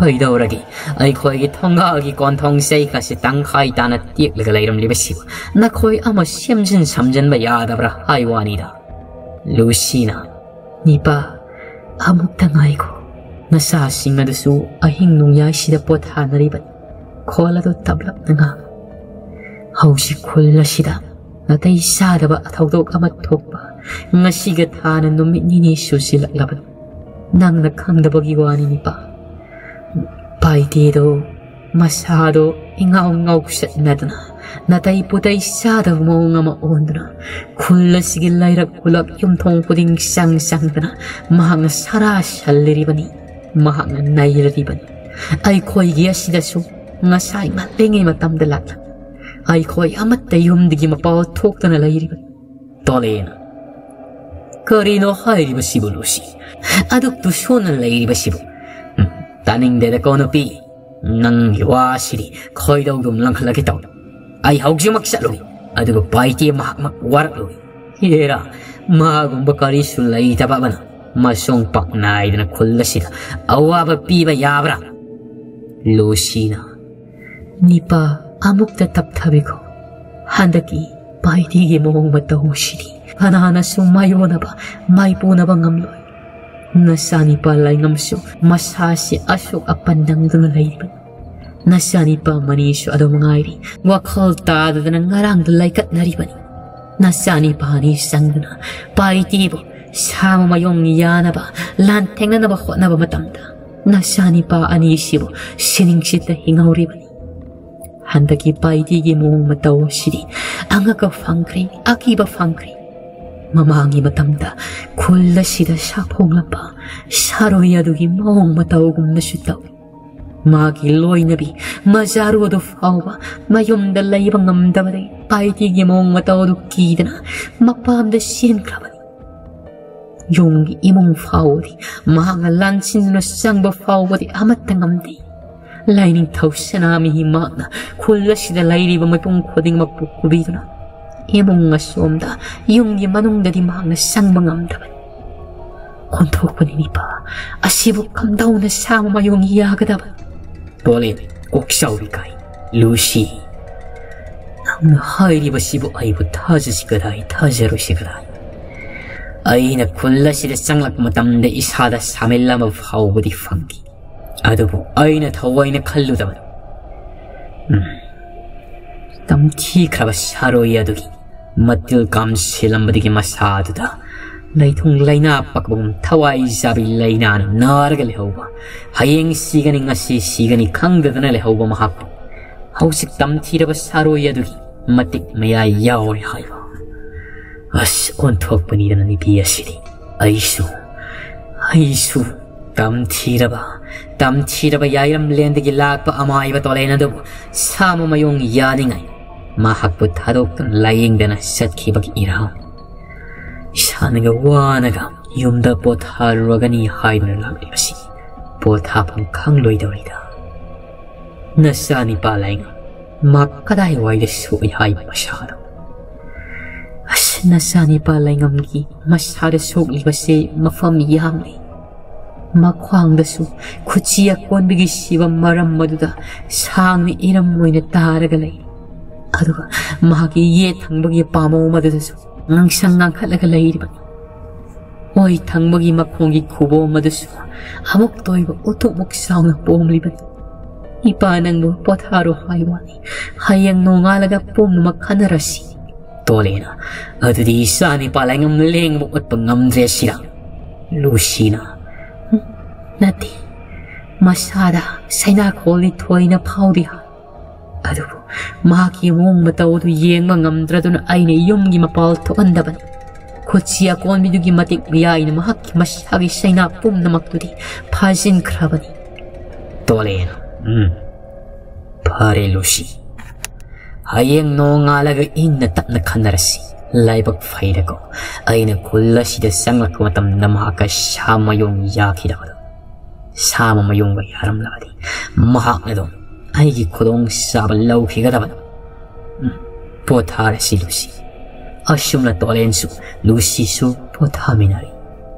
ꯀꯩꯗꯧꯔꯒꯦ? ꯑꯩꯈꯣꯏꯒꯤ ꯊꯣꯡꯒꯥꯜꯒꯤ ꯀꯣꯟꯊꯣꯡ ꯆꯩꯈꯥꯁꯤ ꯇꯪꯈꯥꯏ ꯇꯥꯅ ꯇꯦꯛꯂꯒ ꯂꯩꯔꯝꯂꯤꯕꯁꯤꯕꯨ ꯅꯈꯣꯏ ꯑꯃ ꯁꯦꯝꯖꯤꯟ ꯁꯥꯝꯖꯤꯟꯕ ꯌꯥꯗꯕ꯭ꯔꯥ ꯍꯥꯏ ꯋꯥꯅꯤꯗ?" ꯂꯨꯁꯤꯅ, "ꯅꯤꯄꯥ, ꯑꯃꯨꯛꯇ ꯉꯥꯏꯈꯣ꯫ ꯅꯆꯥꯁꯤꯡ ꯑꯗꯨꯁꯨ ꯑꯍꯤꯡ ꯅꯣꯡꯌꯥꯏꯁꯤꯗ ꯄꯣꯊꯥꯅꯔꯤꯕꯅꯤ꯫" ꯈꯣꯜ ꯑꯗꯨ ꯇꯞꯂꯞꯅ ꯉꯥꯡ꯫ "ꯍꯧꯖꯤꯛ ꯈꯨꯜ ꯑꯁꯤꯗ ꯅꯥꯇꯩ ꯆꯥꯗꯕ ꯊꯧꯗꯣꯛ ꯑꯃ ꯊꯣꯛꯄ ꯉꯁꯤꯒ ꯊꯥꯅ ꯅꯨꯃꯤꯠ ꯅꯤꯅꯤ ꯁꯨꯖꯤꯜꯂꯛꯂꯕꯅꯤ꯫ ꯅꯪꯅ ꯈꯪꯗꯕꯒꯤ ꯋꯥꯅꯤ ꯅꯤꯄꯥ꯫ ꯄꯥꯏꯗꯦꯗꯣ ꯃꯁꯥꯗꯣ ꯏꯉꯥꯎ ꯉꯥꯎꯁꯠꯅꯗꯅ ꯅꯥꯇꯩ ꯄꯨꯇꯩ ꯆꯥꯗꯕ ꯃꯑꯣꯡ ꯑꯃ ꯑꯣꯟꯗꯨꯅ ꯈꯨꯜ ꯑꯁꯤꯒꯤ ꯂꯩꯔꯛ ꯈꯨꯂꯛ ꯌꯨꯝꯊꯣꯡ ꯈꯨꯗꯤꯡ ꯆꯪ ꯆꯪꯗꯅ ꯃꯍꯥꯛꯅ ꯁꯔꯥ ꯁꯜꯂꯤꯔꯤꯕꯅꯤ꯫ ꯃꯍꯥꯛꯅ ꯅꯩꯔꯤꯕꯅꯤ꯫ ꯑꯩꯈꯣꯏꯒꯤ ꯑꯁꯤꯗꯁꯨ ꯉꯁꯥꯏ ꯉꯜꯂꯤꯉꯩ ꯃꯇꯝꯗ ꯂꯥꯛꯂꯝꯃꯤ꯫ ꯑꯩꯈꯣꯏ ꯑꯃꯠꯇ ꯌꯨꯝꯗꯒꯤ ꯃꯄꯥꯜ ꯊꯣꯛꯇꯅ ꯂꯩꯔꯤꯕꯅꯤ꯫" ꯇꯣꯂꯦꯅ, "ꯀꯔꯤꯅꯣ ꯍꯥꯏꯔꯤꯕꯁꯤꯕꯨ ꯂꯨꯁꯤ? ꯑꯗꯨꯛ ꯇꯨꯁꯣꯟꯅ ꯂꯩꯔꯤꯕꯁꯤꯕꯨ?" "ꯎꯝ, ꯇꯥꯅꯤꯡꯗꯦꯗꯀꯣ ꯅꯨꯄꯤ꯫ ꯅꯪꯒꯤ ꯋꯥꯁꯤꯗꯤ ꯈꯣꯏꯗꯧꯗꯨꯝ ꯂꯪꯈꯠꯂꯛꯀꯦ ꯇꯧꯏ꯫ ꯑꯩ ꯍꯧꯖꯤꯛꯃꯛ ꯆꯠꯂꯨꯏ, ꯑꯗꯨꯒ ꯄꯥꯏꯇꯦ ꯃꯍꯥꯛꯃꯛ ꯋꯥꯔꯛꯂꯨꯏ꯫ ꯍꯦꯔꯥ, ꯃꯥꯒꯨꯝꯕ ꯀꯔꯤꯁꯨ ꯂꯩꯇꯕ ꯑꯃꯅ ꯃꯁꯣꯡ ꯄꯥꯛ ꯅꯥꯏꯗꯅ ꯈꯨꯜ ꯑꯁꯤꯗ ꯑꯋꯥꯕ ꯄꯤꯕ ꯌꯥꯕ꯭ꯔꯥ?" ꯂꯨꯁꯤꯅ, "ꯅꯤꯄꯥ, ꯑꯃꯨꯛꯇ ꯇꯞꯊꯕꯤꯈꯣ꯫ ꯍꯟꯗꯛꯀꯤ ꯄꯥꯏꯇꯦꯒꯤ ꯃꯑꯣꯡ ꯃꯇꯧꯁꯤꯗꯤ ꯀꯅꯥꯅꯁꯨ ꯃꯥꯏꯑꯣꯟꯅꯕ, ꯃꯥꯏꯄꯨꯅꯕ ꯉꯝꯂꯣꯏ꯫ ꯅꯆꯥꯅꯤꯄꯥ ꯂꯥꯏꯉꯝꯁꯨ ꯃꯁꯥꯁꯤ ꯑꯁꯣꯛ ꯑꯄꯟ ꯅꯪꯗꯨꯅ ꯂꯩꯔꯤꯕꯅꯤ꯫ ꯅꯆꯥꯅꯤꯄꯥ ꯃꯅꯤꯁꯨ ꯑꯗꯨ ꯃꯉꯥꯏꯔꯤ, ꯋꯥꯈꯜ ꯇꯥꯗꯗꯅ ꯉꯔꯥꯡꯗ ꯂꯩꯀꯠꯅꯔꯤꯕꯅꯤ꯫ ꯅꯆꯥꯅꯤꯄꯥ ꯑꯅꯤ ꯆꯪꯗꯨꯅ ꯄꯥꯏꯇꯤꯕꯨ ꯁꯥꯃ ꯃꯌꯣꯡ ꯌꯥꯅꯕ ꯂꯥꯟꯊꯦꯡꯅꯅꯕ ꯍꯣꯠꯅꯕ ꯃꯇꯝꯗ, ꯅꯆꯥꯅꯤꯄꯥ ꯑꯅꯤꯁꯤꯕꯨ ꯁꯤꯅꯤꯡꯁꯤꯠꯇ ꯍꯤꯡꯍꯧꯔꯤꯕꯅꯤ꯫ ꯍꯟꯗꯛꯀꯤ ꯄꯥꯏꯇꯤꯒꯤ ꯃꯑꯣꯡ ꯃꯇꯧ ꯑꯁꯤꯗꯤ ꯑꯉꯛꯄ ꯐꯪꯈ꯭ꯔꯦ, ꯑꯀꯤꯕ ꯐꯪꯈ꯭ꯔꯦ꯫ ꯃꯃꯥꯡꯒꯤ ꯃꯇꯝꯗ ꯈꯨꯜ ꯑꯁꯤꯗ ꯁꯥꯐꯣꯡꯂꯝꯕ ꯁꯥꯔꯣꯏ ꯑꯗꯨꯒꯤ ꯃꯑꯣꯡ ꯃꯇꯧꯒꯨꯝꯅꯁꯨ ꯇꯧꯏ꯫ ꯃꯥꯒꯤ ꯂꯣꯏꯅꯕꯤ ꯃꯖꯥꯔꯨ ꯑꯗꯨ ꯐꯥꯎꯕ ꯃꯌꯨꯝꯗ ꯂꯩꯕ ꯉꯝꯗꯕꯗꯒꯤ ꯄꯥꯏꯇꯤꯒꯤ ꯃꯑꯣꯡ ꯃꯇꯧ ꯑꯗꯨ ꯀꯤꯗꯅ ꯃꯄꯥꯝꯗ ꯆꯦꯟꯈ꯭ꯔꯕꯅꯤ꯫ ꯌꯨꯝꯒꯤ ꯏꯃꯨꯡ ꯐꯥꯎꯕꯗꯤ ꯃꯍꯥꯛꯅ ꯂꯥꯟꯁꯤꯟꯗꯨꯅ ꯆꯪꯕ ꯐꯥꯎꯕꯗꯤ ꯑꯃꯠꯇ ꯉꯝꯗꯦ꯫ ꯂꯥꯏꯅꯤꯡꯊꯧ ꯁꯅꯥꯃꯍꯤ ꯃꯍꯥꯛꯅ ꯈꯨꯜ ꯑꯁꯤꯗ ꯂꯩꯔꯤꯕ ꯃꯤꯄꯨꯝ ꯈꯨꯗꯤꯡꯃꯛꯄꯨ ꯄꯨꯕꯤꯗꯨꯅ ꯏꯃꯨꯡ ꯑꯁꯣꯝꯗ ꯌꯨꯝꯒꯤ ꯃꯅꯨꯡꯗꯗꯤ ꯃꯍꯥꯛꯅ ꯆꯪꯕ ꯉꯝꯗꯕꯅꯤ꯫ ꯑꯣꯟꯊꯣꯛꯄꯅꯤ ꯅꯤꯄꯥ, ꯑꯁꯤꯕꯨ ꯀꯝꯗꯧꯅ ꯁꯥꯃ ꯃꯌꯣꯡ ꯌꯥꯒꯗꯕ? ꯇꯣꯂꯦ, ꯀꯣꯛꯆꯥꯎꯕꯤ ꯀꯥꯏ, ꯂꯨꯁꯤ, ꯅꯪꯅ ꯍꯥꯏꯔꯤꯕꯁꯤꯕꯨ ꯑꯩꯕꯨ ꯊꯥꯖꯁꯤ ꯀꯗꯥꯏ, ꯊꯥꯖꯔꯣꯏꯁꯤ ꯀꯗꯥꯏ? ꯑꯩꯅ ꯈꯨꯜ ꯑꯁꯤꯗ ꯆꯪꯂꯛꯄ ꯃꯇꯝꯗ ꯏꯁꯥꯗ ꯁꯥꯃꯤꯜ ꯑꯃ ꯐꯥꯎꯕꯗꯤ ꯐꯪꯈꯤ, ꯑꯗꯨꯕꯨ ꯑꯩꯅ ꯊꯑꯣꯏꯅ ꯈꯜꯂꯨꯗꯕꯅꯤ꯫ ꯎꯝ꯫ ꯇꯝꯊꯤꯈ꯭ꯔꯕ ꯁꯥꯔꯣꯏ ꯑꯗꯨꯒꯤ ꯃꯇꯤꯜ ꯀꯥꯝꯁꯤꯜꯂꯝꯕꯗꯒꯤ ꯃꯁꯥ ꯑꯗꯨꯗ ꯂꯩꯊꯨꯡ ꯂꯩꯅꯥ ꯄꯛꯄꯒꯨꯝ ꯊꯋꯥꯏ ꯆꯥꯕꯤ ꯂꯩꯅꯥꯅ ꯅꯥꯔꯒ ꯂꯩꯍꯧꯕ, ꯍꯌꯦꯡ ꯁꯤꯒꯅꯤ ꯉꯁꯤ ꯁꯤꯒꯅꯤ ꯈꯪꯗꯗꯅ ꯂꯩꯍꯧꯕ ꯃꯍꯥꯛꯄꯨ ꯍꯧꯖꯤꯛ ꯇꯝꯊꯤꯔꯕ ꯁꯥꯔꯣꯏ ꯑꯗꯨꯒꯤ ꯃꯇꯤꯛ ꯃꯌꯥꯏ ꯌꯥꯎꯔꯦ ꯍꯥꯏꯕ꯫ ꯑꯁ, ꯑꯣꯟꯊꯣꯛꯄꯅꯤꯗꯅ ꯅꯨꯄꯤ ꯑꯁꯤꯗꯤ꯫ ꯑꯩꯁꯨ, ꯑꯩꯁꯨ ꯇꯝꯊꯤꯔꯕ, ꯇꯝꯊꯤꯔꯕ ꯌꯥꯏꯔꯝꯂꯦꯟꯗꯒꯤ ꯂꯥꯛꯄ ꯑꯃꯥꯏꯕ ꯇꯣꯂꯦꯟ ꯑꯗꯨꯕꯨ ꯁꯥꯃ ꯃꯌꯣꯡ ꯌꯥꯅꯤꯡꯉꯥꯏ ꯃꯍꯥꯛꯄꯨ ꯊꯥꯗꯣꯛꯇꯨꯅ ꯂꯥꯌꯦꯡꯗꯅ ꯆꯠꯈꯤꯕꯒꯤ ꯏꯔꯥꯡ꯫ ꯏꯁꯥꯅꯒ ꯋꯥꯅꯒ ꯌꯨꯝꯗ ꯄꯣꯊꯥꯔꯨꯔꯒꯅꯤ ꯍꯥꯏꯗꯨꯅ ꯂꯥꯛꯂꯤꯕꯁꯤ ꯄꯣꯊꯥꯐꯝ ꯈꯪꯂꯣꯏꯗꯧꯔꯤꯗ꯫ ꯅꯆꯥꯅꯤꯄꯥ ꯂꯥꯏꯉꯝ, ꯃꯥ ꯀꯗꯥꯏꯋꯥꯏꯗ ꯁꯣꯛꯏ ꯍꯥꯏꯕ ꯃꯁꯥꯗꯣ? ꯑꯁ, ꯅꯆꯥꯅꯤꯄꯥ ꯂꯥꯏꯉꯝꯒꯤ ꯃꯁꯥꯗ ꯁꯣꯛꯂꯤꯕꯁꯦ ꯃꯐꯝ ꯌꯥꯝ ꯂꯩ꯫ ꯃꯈ꯭ꯋꯥꯡꯗꯁꯨ ꯈꯨꯠꯆꯤ ꯑꯀꯣꯟꯕꯒꯤ ꯁꯤꯕ ꯃꯔꯝ ꯑꯗꯨꯗ ꯁꯥꯡꯅ ꯏꯔꯝ ꯑꯣꯏꯅ ꯇꯥꯔꯒ ꯂꯩ꯫ ꯑꯗꯨꯒ ꯃꯍꯥꯛꯀꯤ ꯌꯦꯠ ꯊꯪꯕꯒꯤ ꯄꯥꯃꯧ ꯑꯗꯨꯗꯁꯨ ꯉꯥꯡꯁꯪ ꯉꯥꯡꯈꯠꯂꯒ ꯂꯩꯔꯤꯕꯅꯤ꯫ ꯑꯣꯏ ꯊꯪꯕꯒꯤ ꯃꯈꯣꯡꯒꯤ ꯈꯨꯕꯣꯝ ꯑꯗꯨꯁꯨ ꯑꯃꯨꯛꯇ ꯑꯣꯏꯕ ꯎꯇꯨꯞꯃꯨꯛ ꯆꯥꯎꯅ ꯄꯣꯝꯂꯤꯕꯅꯤ꯫ "ꯏꯄꯥ, ꯅꯪꯕꯨ ꯄꯣꯊꯥꯔꯣ ꯍꯥꯏ ꯋꯥꯅꯤ, ꯍꯌꯦꯡ ꯅꯣꯡꯉꯥꯜꯂꯒ ꯄꯨꯝꯅꯃꯛ ꯈꯟꯅꯔꯁꯤ"꯫ ꯇꯣꯂꯦꯅ, "ꯑꯗꯨꯗꯤ ꯏꯆꯥ ꯅꯤꯄꯥ ꯂꯥꯏꯉꯝ ꯂꯦꯡꯕ ꯑꯣꯠꯄ ꯉꯝꯗ꯭ꯔꯦ ꯁꯤꯔꯥ?" ꯂꯨꯁꯤꯅ, "ꯎꯝ, ꯅꯠꯇꯦ, ꯃꯁꯥꯗ ꯁꯩꯅꯥꯈꯣꯜꯗꯤ ꯊꯣꯏꯅ ꯐꯥꯎꯗꯦ ꯍꯥꯏ꯫ ꯑꯗꯨꯕꯨ ꯃꯍꯥꯛꯀꯤ ꯃꯑꯣꯡ ꯃꯇꯧ ꯑꯗꯨ ꯌꯦꯡꯕ ꯉꯝꯗ꯭ꯔꯗꯨꯅ ꯑꯩꯅ ꯌꯨꯝꯒꯤ ꯃꯄꯥꯜ ꯊꯣꯛꯍꯟꯗꯕꯅꯤ꯫ ꯈꯨꯠꯁꯤ ꯑꯀꯣꯟꯕꯤꯗꯨꯒꯤ ꯃꯇꯤꯛ ꯃꯌꯥꯏꯅ ꯃꯍꯥꯛꯀꯤ ꯃꯁꯥꯒꯤ ꯁꯩꯅꯥ ꯄꯨꯝꯅꯃꯛꯇꯨꯗꯤ ꯐꯥꯖꯤꯟꯈ꯭ꯔꯕꯅꯤ"꯫ ꯇꯣꯂꯦꯅ, "ꯎꯝ, ꯐꯔꯦ ꯂꯨꯁꯤ, ꯍꯌꯦꯡ ꯅꯣꯡꯉꯥꯜꯂꯒ ꯏꯪꯅ ꯇꯞꯅ ꯈꯟꯅꯔꯁꯤ꯫ ꯂꯥꯏꯕꯛ ꯐꯩꯗꯀꯣ, ꯑꯩꯅ ꯈꯨꯜ ꯑꯁꯤꯗ ꯆꯪꯂꯛꯄ ꯃꯇꯝꯗ ꯃꯍꯥꯛꯀ ꯁꯥ ꯃꯌꯣꯡ ꯌꯥꯈꯤꯗꯕꯗꯣ꯫ ꯁꯥ ꯑꯃ ꯃꯌꯣꯡꯕ ꯌꯥꯔꯝꯂꯕꯗꯤ ꯃꯍꯥꯛꯅ ꯑꯗꯨꯝ ꯑꯩꯒꯤ ꯈꯨꯗꯣꯡ ꯆꯥꯕ ꯂꯧꯈꯤꯒꯗꯕꯅꯤ꯫ ꯎꯝ, ꯄꯣꯊꯥꯔꯁꯤ ꯂꯨꯁꯤ"꯫ ꯑꯁꯨꯝꯅ ꯇꯣꯂꯦꯟꯁꯨ ꯂꯨꯁꯤꯁꯨ ꯄꯣꯊꯥꯃꯤꯟꯅꯔꯤ꯫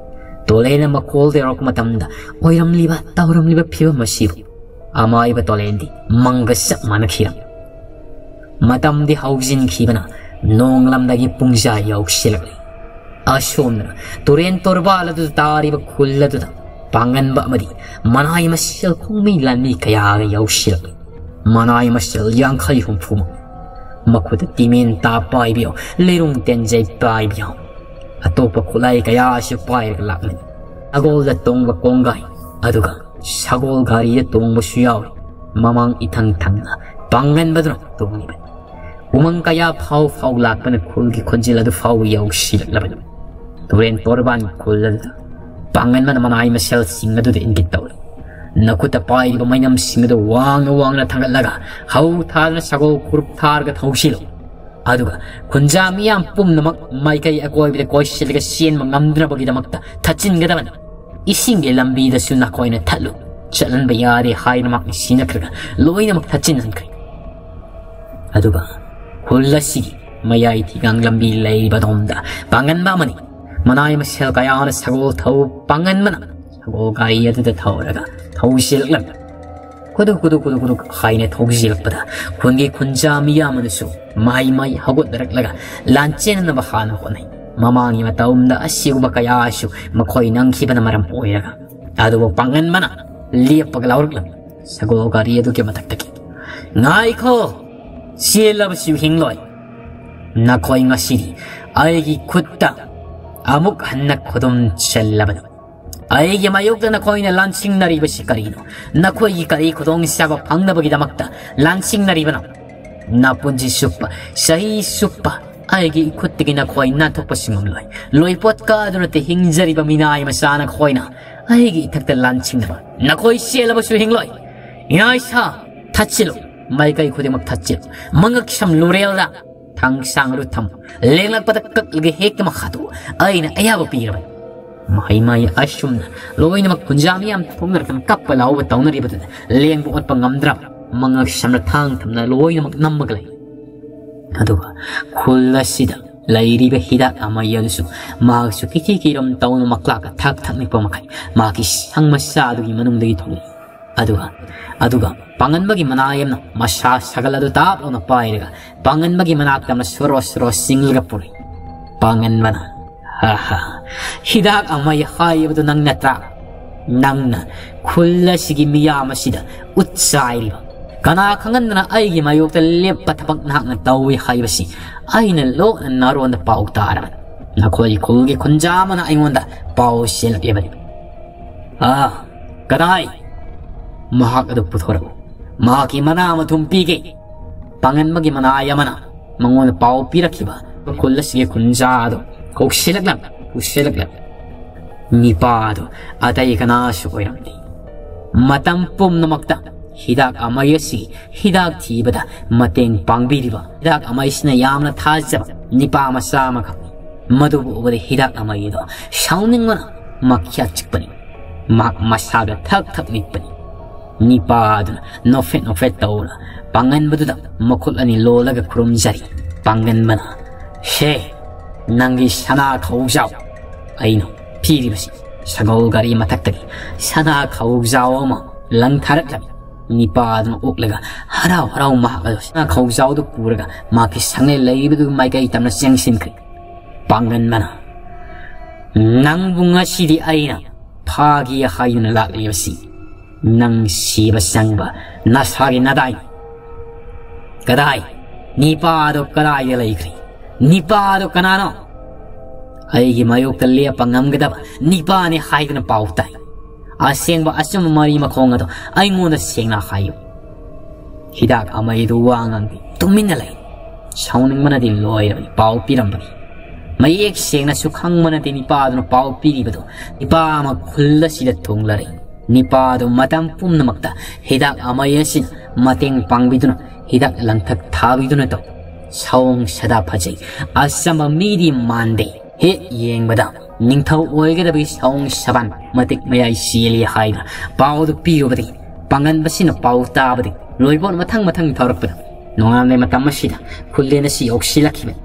ꯇꯣꯂꯦꯟꯅ ꯃꯀꯣꯜꯗ ꯌꯧꯔꯛꯄ ꯃꯇꯝꯗ ꯑꯣꯏꯔꯝꯂꯤꯕ ꯇꯧꯔꯝꯂꯤꯕ ꯐꯤꯕꯝ ꯑꯁꯤꯕꯨ ꯑꯃꯥꯏꯕ ꯇꯣꯂꯦꯟꯗꯤ ꯃꯪꯒ ꯆꯞ ꯃꯥꯟꯅꯈꯤꯔꯝꯃꯤ꯫ ꯃꯇꯝꯗꯤ ꯍꯧꯖꯤꯟꯈꯤꯕꯅ ꯅꯣꯡꯂꯝꯗꯒꯤ ꯄꯨꯡꯖꯥ ꯌꯧꯁꯤꯜꯂꯛꯂꯤ꯫ ꯑꯁꯣꯝꯗꯅ ꯇꯨꯔꯦꯟ ꯇꯣꯔꯕꯥꯜ ꯑꯗꯨꯗ ꯇꯥꯔꯤꯕ ꯈꯨꯜ ꯑꯗꯨꯗ ꯄꯥꯡꯒꯟꯕ ꯑꯃꯗꯤ ꯃꯅꯥꯏ ꯃꯁꯤꯜ ꯈꯣꯡꯃꯤ ꯂꯥꯟꯃꯤ ꯀꯌꯥꯒ ꯌꯧꯁꯤꯜꯂꯛꯂꯤ꯫ ꯃꯅꯥꯏ ꯃꯁꯤꯜ ꯌꯥꯡꯈꯩ ꯍꯨꯝꯐꯨꯃꯨꯛ꯫ ꯃꯈꯨꯠꯇ ꯇꯤꯃꯦꯟ ꯇꯥ ꯄꯥꯏꯕ ꯌꯥꯎ, ꯂꯩꯔꯨꯡ ꯇꯦꯟꯖꯩ ꯄꯥꯏꯕ ꯌꯥꯎ, ꯑꯇꯣꯞꯄ ꯈꯨꯠꯂꯥꯏ ꯀꯌꯥꯁꯨ ꯄꯥꯏꯔꯒ ꯂꯥꯛꯂꯤ꯫ ꯁꯒꯣꯜꯗ ꯇꯣꯡꯕ ꯀꯣꯡꯒꯥꯏ, ꯑꯗꯨꯒ ꯁꯒꯣꯜ ꯒꯥꯔꯤꯗ ꯇꯣꯡꯕꯁꯨ ꯌꯥꯎꯔꯤ꯫ ꯃꯃꯥꯡ ꯏꯊꯪ ꯊꯪꯅ ꯄꯥꯡꯒꯟꯕꯗꯨꯅ ꯇꯣꯡꯂꯤꯕꯅꯤ꯫ ꯎꯃꯪ ꯀꯌꯥ ꯐꯥꯎ ꯐꯥꯎ ꯂꯥꯛꯄꯅ ꯈꯨꯜꯒꯤ ꯈꯣꯟꯖꯦꯜ ꯑꯗꯨ ꯐꯥꯎꯕ ꯌꯧꯁꯤꯜꯂꯛꯂꯕꯅꯤ꯫ ꯇꯨꯔꯦꯟ ꯇꯣꯔꯕꯥꯟꯒꯤ ꯈꯨꯜ ꯑꯗꯨꯗ ꯄꯥꯡꯒꯟꯕꯅ ꯃꯅꯥꯏ ꯃꯁꯦꯜꯁꯤꯡ ꯑꯗꯨꯗ ꯏꯪꯒꯤꯠ ꯇꯧꯔꯤ꯫ ꯅꯈꯨꯠꯇ ꯄꯥꯏꯔꯤꯕ ꯃꯩꯅꯝꯁꯤꯡ ꯑꯗꯨ ꯋꯥꯡꯅ ꯋꯥꯡꯅ ꯊꯥꯡꯒꯠꯂꯒ ꯍꯧ ꯊꯥꯗꯨꯅ ꯁꯒꯣꯜ ꯈꯨꯔꯨꯞ ꯊꯥꯔꯒ ꯊꯧꯁꯤꯜꯂꯨ꯫ ꯑꯗꯨꯒ ꯈꯨꯟꯖꯥ ꯃꯤꯌꯥꯝ ꯄꯨꯝꯅꯃꯛ ꯃꯥꯏꯀꯩ ꯑꯀꯣꯏꯕꯗ ꯀꯣꯏꯁꯤꯜꯂꯒ ꯆꯦꯟꯕ ꯉꯝꯗꯅꯕꯒꯤꯗꯃꯛꯇ ꯊꯠꯆꯤꯟꯒꯗꯕꯅꯤ꯫ ꯏꯁꯤꯡꯒꯤ ꯂꯝꯕꯤꯗꯁꯨ ꯅꯈꯣꯏꯅ ꯊꯠꯂꯨ꯫ ꯆꯠꯍꯟꯕ ꯌꯥꯗꯦ ꯍꯥꯏꯅ ꯃꯍꯥꯛꯅ ꯁꯤꯟꯅꯈ꯭ꯔꯒ ꯂꯣꯏꯅꯃꯛ ꯊꯠꯆꯤꯟꯍꯟꯈ꯭ꯔꯦ꯫ ꯑꯗꯨꯒ ꯈꯨꯜ ꯑꯁꯤꯒꯤ ꯃꯌꯥꯏ ꯊꯤꯒꯥꯡ ꯂꯝꯕꯤ ꯂꯩꯔꯤꯕ ꯑꯗꯣꯝꯗ ꯄꯥꯡꯒꯟꯕ ꯑꯃꯅꯤ꯫ ꯃꯅꯥꯏ ꯃꯁꯦꯜ ꯀꯌꯥꯅ ꯁꯒꯣꯜ ꯊꯧ ꯄꯥꯡꯒꯟꯕꯅ ꯁꯒꯣꯜ ꯒꯥꯔꯤ ꯑꯗꯨꯗ ꯊꯧꯔꯒ ꯊꯧꯁꯤꯜꯂꯛꯂꯝꯃꯤ꯫ ꯈꯨꯗꯨ ꯈꯨꯗꯨ ꯈꯨꯗꯨ ꯈꯨꯗꯨ ꯍꯥꯏꯅ ꯊꯧꯁꯤꯜꯂꯛꯄꯗ ꯈꯨꯟꯒꯤ ꯈꯨꯟꯖꯥ ꯃꯤꯌꯥꯝ ꯑꯗꯨꯁꯨ ꯃꯍꯩ ꯃꯍꯩ ꯍꯧꯒꯠꯅꯔꯛꯂꯒ ꯂꯥꯟꯆꯦꯟꯅꯅꯕ ꯍꯥꯟꯅ ꯍꯣꯠꯅꯩ꯫ ꯃꯃꯥꯡꯒꯤ ꯃꯇꯝꯗ ꯑꯁꯤꯒꯨꯝꯕ ꯀꯌꯥꯁꯨ ꯃꯈꯣꯏ ꯅꯪꯈꯤꯕꯅ ꯃꯔꯝ ꯑꯣꯏꯔꯒ꯫ ꯑꯗꯨꯕꯨ ꯄꯥꯡꯒꯟꯕꯅ ꯂꯦꯞꯄꯒ ꯂꯥꯎꯔꯛꯂꯝꯃꯤ ꯁꯒꯣꯜ ꯒꯥꯔꯤ ꯑꯗꯨꯒꯤ ꯃꯊꯛꯇꯒꯤ, "ꯉꯥꯏꯈꯣ, ꯆꯦꯜꯂꯕꯁꯨ ꯍꯤꯡꯂꯣꯏ꯫ ꯅꯈꯣꯏ ꯉꯁꯤꯗꯤ ꯑꯩꯒꯤ ꯈꯨꯠꯇ ꯑꯃꯨꯛ ꯍꯟꯅ ꯈꯨꯗꯨꯝ ꯆꯜꯂꯕꯅꯤ꯫ ꯑꯩꯒꯤ ꯃꯥꯌꯣꯛꯇ ꯅꯈꯣꯏꯅ ꯂꯥꯟꯁꯤꯡꯅꯔꯤꯕꯁꯤ ꯀꯔꯤꯅꯣ? ꯅꯈꯣꯏꯒꯤ ꯀꯔꯤ ꯈꯨꯗꯣꯡꯆꯥꯕ ꯐꯪꯅꯕꯒꯤꯗꯃꯛꯇ ꯂꯥꯟꯁꯤꯡꯅꯔꯤꯕꯅꯣ? ꯅꯄꯨꯟꯁꯤ ꯆꯨꯞꯄ, ꯆꯍꯤ ꯆꯨꯞꯄ ꯑꯩꯒꯤ ꯏꯈꯨꯠꯇꯒꯤ ꯅꯈꯣꯏ ꯅꯥꯟꯊꯣꯛꯄꯁꯨ ꯉꯝꯂꯣꯏ꯫ ꯂꯣꯏꯄꯣꯠ ꯀꯥꯗꯨꯅ ꯍꯤꯡꯖꯔꯤꯕ ꯃꯤꯅꯥꯏ ꯃꯆꯥ ꯅꯈꯣꯏꯅ ꯑꯩꯒꯤ ꯏꯊꯛꯇ ꯂꯥꯟꯁꯤꯡꯅꯕ꯫ ꯅꯈꯣꯏ ꯆꯦꯜꯂꯕꯁꯨ ꯍꯤꯡꯂꯣꯏ꯫ ꯏꯅꯥ ꯏꯁꯥ ꯊꯠꯆꯤꯜꯂꯨ, ꯃꯥꯏꯀꯩ ꯈꯨꯗꯤꯡꯃꯛ ꯊꯠꯆꯤꯜꯂꯨ꯫ ꯃꯉꯛ ꯁꯝ ꯂꯨꯔꯦꯜꯗ ꯊꯥꯡꯁꯥꯡ ꯂꯨꯊꯝ, ꯂꯦꯡꯂꯛꯄꯗ ꯀꯛꯂꯒ ꯍꯦꯛꯇ ꯃꯈꯥ ꯇꯣꯛꯎ꯫ ꯑꯩꯅ ꯑꯌꯥꯕ ꯄꯤꯔꯕꯅꯤ꯫" ꯃꯍꯩ ꯃꯍꯩ ꯑꯁꯨꯝꯅ ꯂꯣꯏꯅꯃꯛ ꯀꯨꯟꯖꯥ ꯃꯤꯌꯥꯝ ꯊꯣꯛꯅꯔꯛꯇꯅ ꯀꯞꯄ ꯂꯥꯎꯕ ꯇꯧꯅꯔꯤꯕꯗꯨꯗ ꯂꯦꯡꯕ ꯑꯣꯠꯄ ꯉꯝꯗ꯭ꯔꯕ ꯃꯉꯛ ꯁꯝꯅ ꯊꯥꯡ ꯊꯝꯅ ꯂꯣꯏꯅꯃꯛ ꯅꯝꯃꯒ ꯂꯩ꯫ ꯑꯗꯨꯒ ꯈꯨꯜ ꯑꯁꯤꯗ ꯂꯩꯔꯤꯕ ꯍꯤꯗꯥꯛ ꯑꯃ ꯌꯦꯜꯂꯁꯨ ꯃꯍꯥꯛꯁꯨ ꯀꯤꯊꯤ ꯀꯤꯔꯝ ꯇꯧꯅ ꯃꯀ꯭ꯂꯥꯛꯀ ꯊꯛ ꯊꯛ ꯅꯤꯛꯄ ꯃꯈꯩ ꯃꯍꯥꯛꯀꯤ ꯁꯪ ꯃꯆꯥ ꯑꯗꯨꯒꯤ ꯃꯅꯨꯡꯗꯒꯤ ꯊꯣꯛꯂꯛꯏ꯫ ꯑꯗꯨꯒ, ꯑꯗꯨꯒ ꯄꯥꯡꯒꯟꯕꯒꯤ ꯃꯅꯥ ꯌꯥꯝꯅ ꯃꯁꯥ ꯁꯥꯒꯠ ꯑꯗꯨ ꯇꯥꯞ ꯂꯥꯎꯅ ꯄꯥꯏꯔꯒ ꯄꯥꯡꯒꯟꯕꯒꯤ ꯃꯅꯥꯛꯇ ꯑꯃꯅ ꯁꯣꯔꯣ ꯁꯣꯔꯣ ꯆꯤꯡꯂꯒ ꯄꯨꯔꯛꯏ꯫ ꯄꯥꯡꯒꯟꯕꯅ, "ꯍꯥ ꯍꯥ, ꯍꯤꯗꯥꯛ ꯑꯃ ꯍꯥꯏꯕꯗꯨ ꯅꯪ ꯅꯠꯇ꯭ꯔꯥ? ꯅꯪꯅ ꯈꯨꯜ ꯑꯁꯤꯒꯤ ꯃꯤꯌꯥꯝ ꯑꯁꯤꯗ ꯎꯠ ꯆꯥꯏꯔꯤꯕ꯫ ꯀꯅꯥ ꯈꯪꯍꯟꯗꯅ ꯑꯩꯒꯤ ꯃꯥꯌꯣꯛꯇ ꯂꯦꯞꯄ ꯊꯕꯛ ꯅꯍꯥꯛꯅ ꯇꯧꯏ ꯍꯥꯏꯕꯁꯤ ꯑꯩꯅ ꯂꯣꯟꯅ ꯅꯔꯣꯟꯗ ꯄꯥꯎ ꯇꯥꯔꯕꯅꯤ꯫ ꯅꯈꯣꯏ ꯈꯨꯜꯒꯤ ꯈꯨꯟꯖꯥ ꯑꯃꯅ ꯑꯩꯉꯣꯟꯗ ꯄꯥꯎ ꯆꯦꯜꯂꯛꯂꯤꯕꯅꯤ꯫" "ꯑꯥ, ꯀꯗꯥꯏ? ꯃꯍꯥꯛ ꯑꯗꯨ ꯄꯨꯊꯣꯔꯛꯎ꯫ ꯃꯍꯥꯛꯀꯤ ꯃꯅꯥ ꯃꯊꯨꯝ ꯄꯤꯒꯦ꯫" ꯄꯥꯡꯒꯟꯕꯒꯤ ꯃꯅꯥꯏ ꯑꯃꯅ ꯃꯉꯣꯟꯗ ꯄꯥꯎ ꯄꯤꯔꯛꯈꯤꯕ ꯈꯨꯜ ꯑꯁꯤꯒꯤ ꯈꯨꯟꯖꯥ ꯑꯗꯨ ꯀꯧꯁꯤꯜꯂꯛꯂꯝꯃꯤ, ꯀꯧꯁꯤꯜꯂꯛꯂꯝꯃꯤ꯫ ꯅꯤꯄꯥ ꯑꯗꯨ ꯑꯇꯩ ꯀꯅꯥꯁꯨ ꯑꯣꯏꯔꯝꯗꯦ꯫ ꯃꯇꯝ ꯄꯨꯝꯅꯃꯛꯇ ꯍꯤꯗꯥꯛ ꯑꯃꯩ ꯑꯁꯤ ꯍꯤꯗꯥꯛ ꯊꯤꯕꯗ ꯃꯇꯦꯡ ꯄꯥꯡꯕꯤꯔꯤꯕ ꯍꯤꯗꯥꯛ ꯑꯃꯩꯁꯤꯅ ꯌꯥꯝꯅ ꯊꯥꯖꯕ ꯅꯤꯄꯥ ꯃꯆꯥ ꯑꯃꯈꯛꯅꯤ꯫ ꯃꯗꯨꯕꯨ ꯎꯕꯗ ꯍꯤꯗꯥꯛ ꯑꯃꯩ ꯑꯗꯣ ꯁꯥꯎꯅꯤꯡꯕꯅ ꯃꯈ꯭ꯌꯥꯠ ꯆꯤꯛꯄꯅꯤ꯫ ꯃꯍꯥꯛ ꯃꯁꯥꯗ ꯊꯛ ꯊꯛ ꯅꯤꯛꯄꯅꯤ꯫ ꯅꯤꯄꯥ ꯑꯗꯨꯅ ꯅꯣꯛꯐꯦꯠ ꯅꯣꯛꯐꯦꯠ ꯇꯧꯅ ꯄꯥꯡꯒꯟꯕꯗꯨꯗ ꯃꯈꯨꯠ ꯑꯅꯤ ꯂꯣꯜꯂꯒ ꯈꯨꯔꯨꯝꯖꯔꯤ꯫ ꯄꯥꯡꯒꯟꯕꯅ, "ꯁꯦ, ꯅꯪꯒꯤ ꯁꯅꯥ ꯈꯧꯖꯥꯎ ꯑꯩꯅ ꯄꯤꯔꯤꯕꯁꯤ꯫" ꯁꯒꯣꯜ ꯒꯥꯔꯤ ꯃꯊꯛꯇꯒꯤ ꯁꯅꯥ ꯈꯧꯖꯥꯎ ꯑꯃ ꯂꯪꯊꯔꯛꯂꯝꯃꯤ꯫ ꯅꯤꯄꯥ ꯑꯗꯨꯅ ꯑꯣꯛꯂꯒ ꯍꯔꯥꯎ ꯍꯔꯥꯎ ꯃꯍꯥꯛ ꯑꯗꯨ ꯁꯅꯥ ꯈꯧꯖꯥꯎꯗꯨ ꯄꯨꯔꯒ ꯃꯍꯥꯛꯀꯤ ꯁꯪꯂꯦꯟ ꯂꯩꯔꯤꯕꯗꯨꯒꯤ ꯃꯥꯏꯀꯩ ꯇꯝꯅ ꯆꯦꯟꯁꯤꯟꯈ꯭ꯔꯦ꯫ ꯄꯥꯡꯒꯟꯕꯅ, ꯅꯪꯕꯨ ꯉꯁꯤꯗꯤ ꯑꯩꯅ ꯐꯥꯒꯦ ꯍꯥꯏꯗꯨꯅ ꯂꯥꯛꯂꯤꯕꯁꯤ ꯅꯪ ꯁꯤꯕ ꯆꯪꯕ ꯅꯁꯥꯒꯤ ꯅꯗꯥꯏꯅꯤ꯫ ꯀꯗꯥꯏ? ꯅꯤꯄꯥꯗꯣ ꯀꯗꯥꯏꯗ ꯂꯩꯈ꯭ꯔꯦ? ꯅꯤꯄꯥꯗꯣ ꯀꯅꯥꯅꯣ? ꯑꯩꯒꯤ ꯃꯥꯌꯣꯛꯇ ꯂꯦꯞꯄ ꯉꯝꯒꯗꯕ ꯅꯤꯄꯥꯅꯤ ꯍꯥꯏꯗꯨꯅ ꯄꯥꯎ ꯇꯥꯏ꯫ ꯑꯁꯦꯡꯕ ꯑꯆꯨꯝꯕ ꯃꯔꯤ ꯃꯈꯣꯡ ꯑꯗꯣ ꯑꯩꯉꯣꯟꯗ ꯁꯦꯡꯅ ꯍꯥꯏꯌꯨ꯫ ꯍꯤꯗꯥꯛ ꯑꯃꯩꯗꯨ ꯋꯥ ꯉꯥꯡꯗꯦ, ꯇꯨꯃꯤꯟꯅ ꯂꯩ꯫ ꯁꯥꯎꯅꯤꯡꯕꯅꯗꯤ ꯂꯣꯏꯔꯕꯅꯤ꯫ ꯄꯥꯎ ꯄꯤꯔꯝꯕꯅꯤ꯫ ꯃꯌꯦꯛ ꯁꯦꯡꯅꯁꯨ ꯈꯪꯕ ꯅꯠꯇꯦ ꯅꯤꯄꯥꯗꯨꯅ ꯄꯥꯎ ꯄꯤꯔꯤꯕꯗꯨ꯫ ꯅꯤꯄꯥ ꯑꯃ ꯈꯨꯜ ꯑꯁꯤꯗ ꯊꯨꯡꯂꯔꯦ꯫ ꯅꯤꯄꯥꯗꯨ ꯃꯇꯝ ꯄꯨꯝꯅꯃꯛꯇ ꯍꯤꯗꯥꯛ ꯑꯃꯩ ꯑꯁꯤꯅ ꯃꯇꯦꯡ ꯄꯥꯡꯕꯤꯗꯨꯅ, ꯍꯤꯗꯥꯛ ꯂꯥꯡꯊꯛ ꯊꯥꯕꯤꯗꯨꯅ ꯇꯧ꯫ ꯁꯑꯣꯡ ꯁꯥꯗꯥ ꯐꯖꯩ꯫ ꯑꯆꯝꯕ ꯃꯤꯗꯤ ꯃꯥꯟꯗꯦ꯫ ꯍꯦꯛ ꯌꯦꯡꯕꯗ ꯅꯤꯡꯊꯧ ꯑꯣꯏꯒꯗꯕꯒꯤ ꯁꯑꯣꯡ ꯁꯥꯕꯥꯟ ꯃꯇꯤꯛ ꯃꯌꯥꯏ ꯆꯦꯜꯂꯤ ꯍꯥꯏꯅ ꯄꯥꯎꯗꯨ ꯄꯤꯔꯨꯕꯗꯒꯤ ꯄꯥꯡꯒꯟꯕꯁꯤꯅ ꯄꯥꯎ ꯇꯥꯕꯗꯒꯤ ꯂꯣꯏꯕꯣꯠ ꯃꯊꯪ ꯃꯊꯪ ꯊꯧꯔꯛꯄꯗ ꯅꯣꯡꯉꯥꯜꯂꯦ꯫ ꯃꯇꯝ ꯑꯁꯤꯗ ꯈꯨꯜꯂꯦꯟ ꯑꯁꯤ ꯌꯧꯁꯤꯜꯂꯛꯈꯤꯕꯅꯤ꯫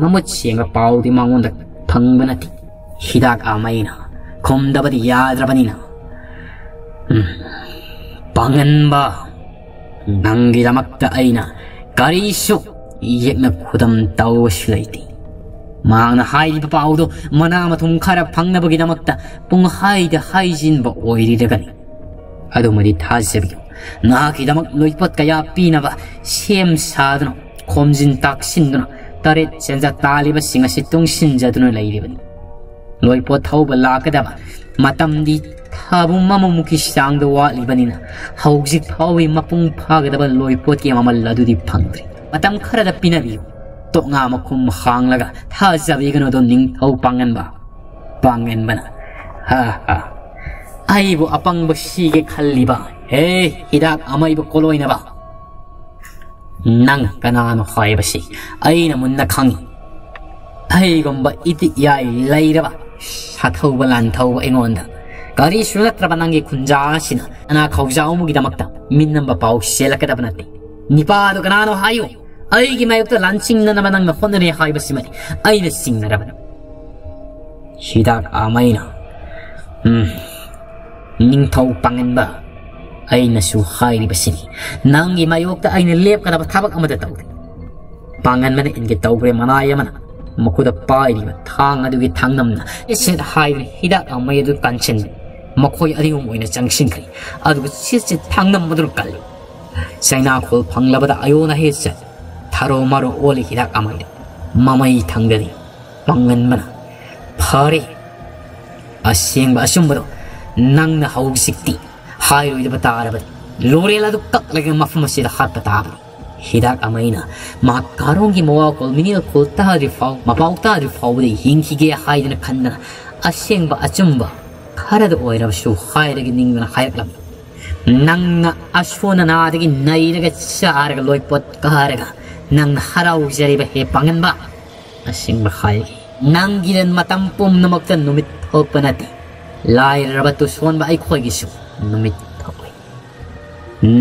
ꯃꯃꯨꯠ ꯁꯦꯡꯕ ꯄꯥꯎꯗꯤ ꯃꯉꯣꯟꯗ ꯐꯪꯕ ꯅꯠꯇꯦ꯫ ꯍꯤꯗꯥꯛ ꯑꯃꯩꯅ ꯈꯨꯝꯗꯕꯗꯤ ꯌꯥꯗ꯭ꯔꯕꯅꯤꯅ, ꯎꯝ, ꯄꯥꯡꯒꯟꯕ, ꯅꯪꯒꯤꯗꯃꯛꯇ ꯑꯩꯅ ꯀꯔꯤꯁꯨ ꯌꯦꯛꯅ ꯈꯨꯗꯝ ꯇꯧꯕꯁꯨ ꯂꯩꯇꯦ꯫ ꯃꯍꯥꯛꯅ ꯍꯥꯏꯔꯤꯕ ꯄꯥꯎꯗꯨ ꯃꯅꯥ ꯃꯊꯨꯝ ꯈꯔ ꯐꯪꯅꯕꯒꯤꯗꯃꯛꯇ ꯄꯨꯡꯍꯥꯏꯗ ꯍꯥꯏꯖꯤꯟꯕ ꯑꯣꯏꯔꯤꯔꯒꯅꯤ꯫ ꯑꯗꯨꯃꯗꯤ ꯊꯥꯖꯕꯤꯌꯨ꯫ ꯅꯍꯥꯛꯀꯤꯗꯃꯛ ꯂꯣꯏꯄꯣꯠ ꯀꯌꯥ ꯄꯤꯅꯕ ꯁꯦꯝ ꯁꯥꯗꯨꯅ, ꯈꯣꯝꯖꯤꯟ ꯇꯥꯛꯁꯤꯟꯗꯨꯅ, ꯇꯔꯦꯠ ꯆꯦꯟꯖ ꯇꯥꯜꯂꯤꯕꯁꯤꯡ ꯑꯁꯤ ꯇꯨꯡꯁꯤꯟꯖꯗꯨꯅ ꯂꯩꯔꯤꯕꯅꯤ꯫ ꯂꯣꯏꯄꯣꯠ ꯊꯧꯕ ꯂꯥꯛꯀꯗꯕ ꯃꯇꯝꯗꯤ ꯊꯥꯕꯨꯝ ꯑꯃꯃꯨꯛꯀꯤ ꯆꯥꯡꯗ ꯋꯥꯠꯂꯤꯕꯅꯤꯅ, ꯍꯧꯖꯤꯛ ꯐꯥꯎꯕꯒꯤ ꯃꯄꯨꯡ ꯐꯥꯒꯗꯕ ꯂꯣꯏꯄꯣꯠꯀꯤ ꯃꯃꯜ ꯑꯗꯨꯗꯤ ꯐꯪꯗ꯭ꯔꯤ꯫ ꯃꯇꯝ ꯈꯔꯗ ꯄꯤꯅꯕꯤꯌꯨ꯫ ꯇꯣꯛꯉꯥ ꯃꯈꯨꯝ ꯍꯥꯡꯂꯒ ꯊꯥꯖꯕꯤꯒꯅꯨꯗꯣ ꯅꯤꯡꯊꯧ ꯄꯥꯡꯒꯟꯕ꯫ ꯄꯥꯡꯒꯟꯕꯅ, ꯍꯥ ꯍꯥ, ꯑꯩꯕꯨ ꯑꯄꯪꯕ ꯁꯤꯒꯦ ꯈꯜꯂꯤꯕ? ꯍꯦ, ꯍꯤꯗꯥꯛ ꯑꯃꯩꯕ ꯀꯣꯂꯣꯏꯅꯕ, ꯅꯪ ꯀꯅꯥꯅꯣ ꯍꯥꯏꯕꯁꯤ ꯑꯩꯅ ꯃꯨꯟꯅ ꯈꯪꯏ꯫ ꯑꯩꯒꯨꯝꯕ ꯏꯇꯤꯛ ꯌꯥꯏ ꯂꯩꯔꯕ ꯁꯥꯊꯧꯕ ꯂꯥꯟꯊꯧꯕ ꯑꯩꯉꯣꯟꯗ ꯀꯔꯤꯁꯨ ꯅꯠꯇ꯭ꯔꯕ ꯅꯪꯒꯤ ꯈꯨꯟꯖꯥ ꯑꯁꯤꯅ ꯁꯅꯥ ꯈꯧꯖꯥꯎ ꯑꯃꯒꯤꯗꯃꯛꯇ ꯃꯤꯅꯝꯕ ꯄꯥꯎ ꯆꯦꯜꯂꯛꯀꯗꯕ ꯅꯠꯇꯦ꯫ ꯅꯤꯄꯥꯗꯨ ꯀꯅꯥꯅꯣ ꯍꯥꯏꯌꯨ꯫ ꯑꯩꯒꯤ ꯃꯥꯌꯣꯛꯇ ꯂꯥꯟꯆꯤꯡꯅꯅꯕ ꯅꯪꯅ ꯍꯣꯠꯅꯔꯦ ꯍꯥꯏꯕꯁꯤꯃꯗꯤ ꯑꯩꯅ ꯆꯤꯡꯅꯔꯕꯅꯤ꯫ ꯍꯤꯗꯥꯛ ꯑꯃꯩꯅ, ꯎꯝ, ꯅꯤꯡꯊꯧ ꯄꯥꯡꯒꯟꯕ, ꯑꯩꯅꯁꯨ ꯍꯥꯏꯔꯤꯕꯁꯤꯅꯤ꯫ ꯅꯪꯒꯤ ꯃꯥꯌꯣꯛꯇ ꯑꯩꯅ ꯂꯦꯞꯀꯗꯕ ꯊꯕꯛ ꯑꯃꯗ ꯇꯧꯗꯦ꯫ ꯄꯥꯡꯒꯟꯕꯅ ꯏꯟꯒꯦ ꯇꯧꯈ꯭ꯔꯦ ꯃꯅꯥꯏ ꯑꯃꯅ꯫ ꯃꯈꯨꯠꯇ ꯄꯥꯏꯔꯤꯕ ꯊꯥꯡ ꯑꯗꯨꯒꯤ ꯊꯥꯡꯅꯝꯅ ꯁꯤꯠ ꯁꯤꯠ ꯍꯥꯏꯗꯨꯅ ꯍꯤꯗꯥꯛ ꯑꯃꯩ ꯑꯗꯨ ꯀꯟꯁꯤꯟ, ꯃꯈꯣꯏ ꯑꯅꯤ ꯑꯍꯨꯝ ꯑꯣꯏꯅ ꯆꯪꯁꯤꯟꯈ꯭ꯔꯦ꯫ ꯑꯗꯨꯒ ꯁꯤꯠ ꯁꯤꯠ ꯊꯥꯡꯅꯝ ꯑꯗꯨꯅ ꯀꯜꯂꯤ꯫ ꯆꯩꯅꯥꯈꯣꯜ ꯐꯪꯂꯕꯗ ꯑꯌꯣꯟ ꯑꯍꯦ ꯆꯠ, ꯊꯥꯔꯣ ꯃꯥꯔꯣ ꯑꯣꯜꯂꯤ ꯍꯤꯗꯥꯛ ꯑꯃꯩꯗ꯫ ꯃꯃꯩ ꯊꯪꯗꯗꯤ ꯄꯥꯡꯒꯟꯕꯅ, "ꯐꯔꯦ, ꯑꯁꯦꯡꯕ ꯑꯆꯨꯝꯕꯗꯣ ꯅꯪꯅ ꯍꯧꯖꯤꯛꯇꯤ ꯍꯥꯏꯔꯣꯏꯗꯕ ꯇꯥꯔꯕꯗꯤ ꯂꯣꯔꯦꯜ ꯑꯗꯨ ꯀꯛꯂꯒ ꯃꯐꯝ ꯑꯁꯤꯗ ꯍꯥꯠꯄ ꯇꯥꯕꯅꯤ"꯫ ꯍꯤꯗꯥꯛ ꯑꯃꯩꯅ ꯃꯍꯥꯛ ꯀꯥꯔꯣꯡꯒꯤ ꯃꯋꯥ ꯀꯣꯜ ꯃꯤꯅꯦꯜ ꯀꯣꯜ ꯇꯥꯗ꯭ꯔꯤ ꯐꯥꯎ, ꯃꯄꯥꯎ ꯇꯥꯗ꯭ꯔꯤ ꯐꯥꯎꯕꯗꯤ ꯍꯤꯡꯈꯤꯒꯦ ꯍꯥꯏꯗꯅ ꯈꯟꯗꯅ ꯑꯁꯦꯡꯕ ꯑꯆꯨꯝꯕ ꯈꯔꯗ ꯑꯣꯏꯔꯕꯁꯨ ꯍꯥꯏꯔꯒ ꯅꯤꯡꯗꯅ ꯍꯥꯏꯔꯛꯂꯝꯃꯤ꯫ "ꯅꯪꯅ ꯑꯁꯣꯟ ꯑꯅꯥꯗꯒꯤ ꯅꯩꯔꯒ ꯆꯥꯔꯒ ꯂꯣꯏꯄꯣꯠ ꯀꯥꯔꯒ ꯅꯪꯅ ꯍꯔꯥꯎꯖꯔꯤꯕ ꯍꯦ ꯄꯥꯡꯒꯟꯕ, ꯑꯁꯦꯡꯕ ꯍꯥꯏꯒꯦ, ꯅꯪꯒꯤꯗ ꯃꯇꯝ ꯄꯨꯝꯅꯃꯛꯇ ꯅꯨꯃꯤꯠ ꯊꯣꯛꯄ ꯅꯠꯇꯦ꯫ ꯂꯥꯏꯔꯔꯕ ꯇꯨꯁꯣꯟꯕ ꯑꯩꯈꯣꯏꯒꯤꯁꯨ ꯅꯨꯃꯤꯠ ꯊꯣꯛꯏ꯫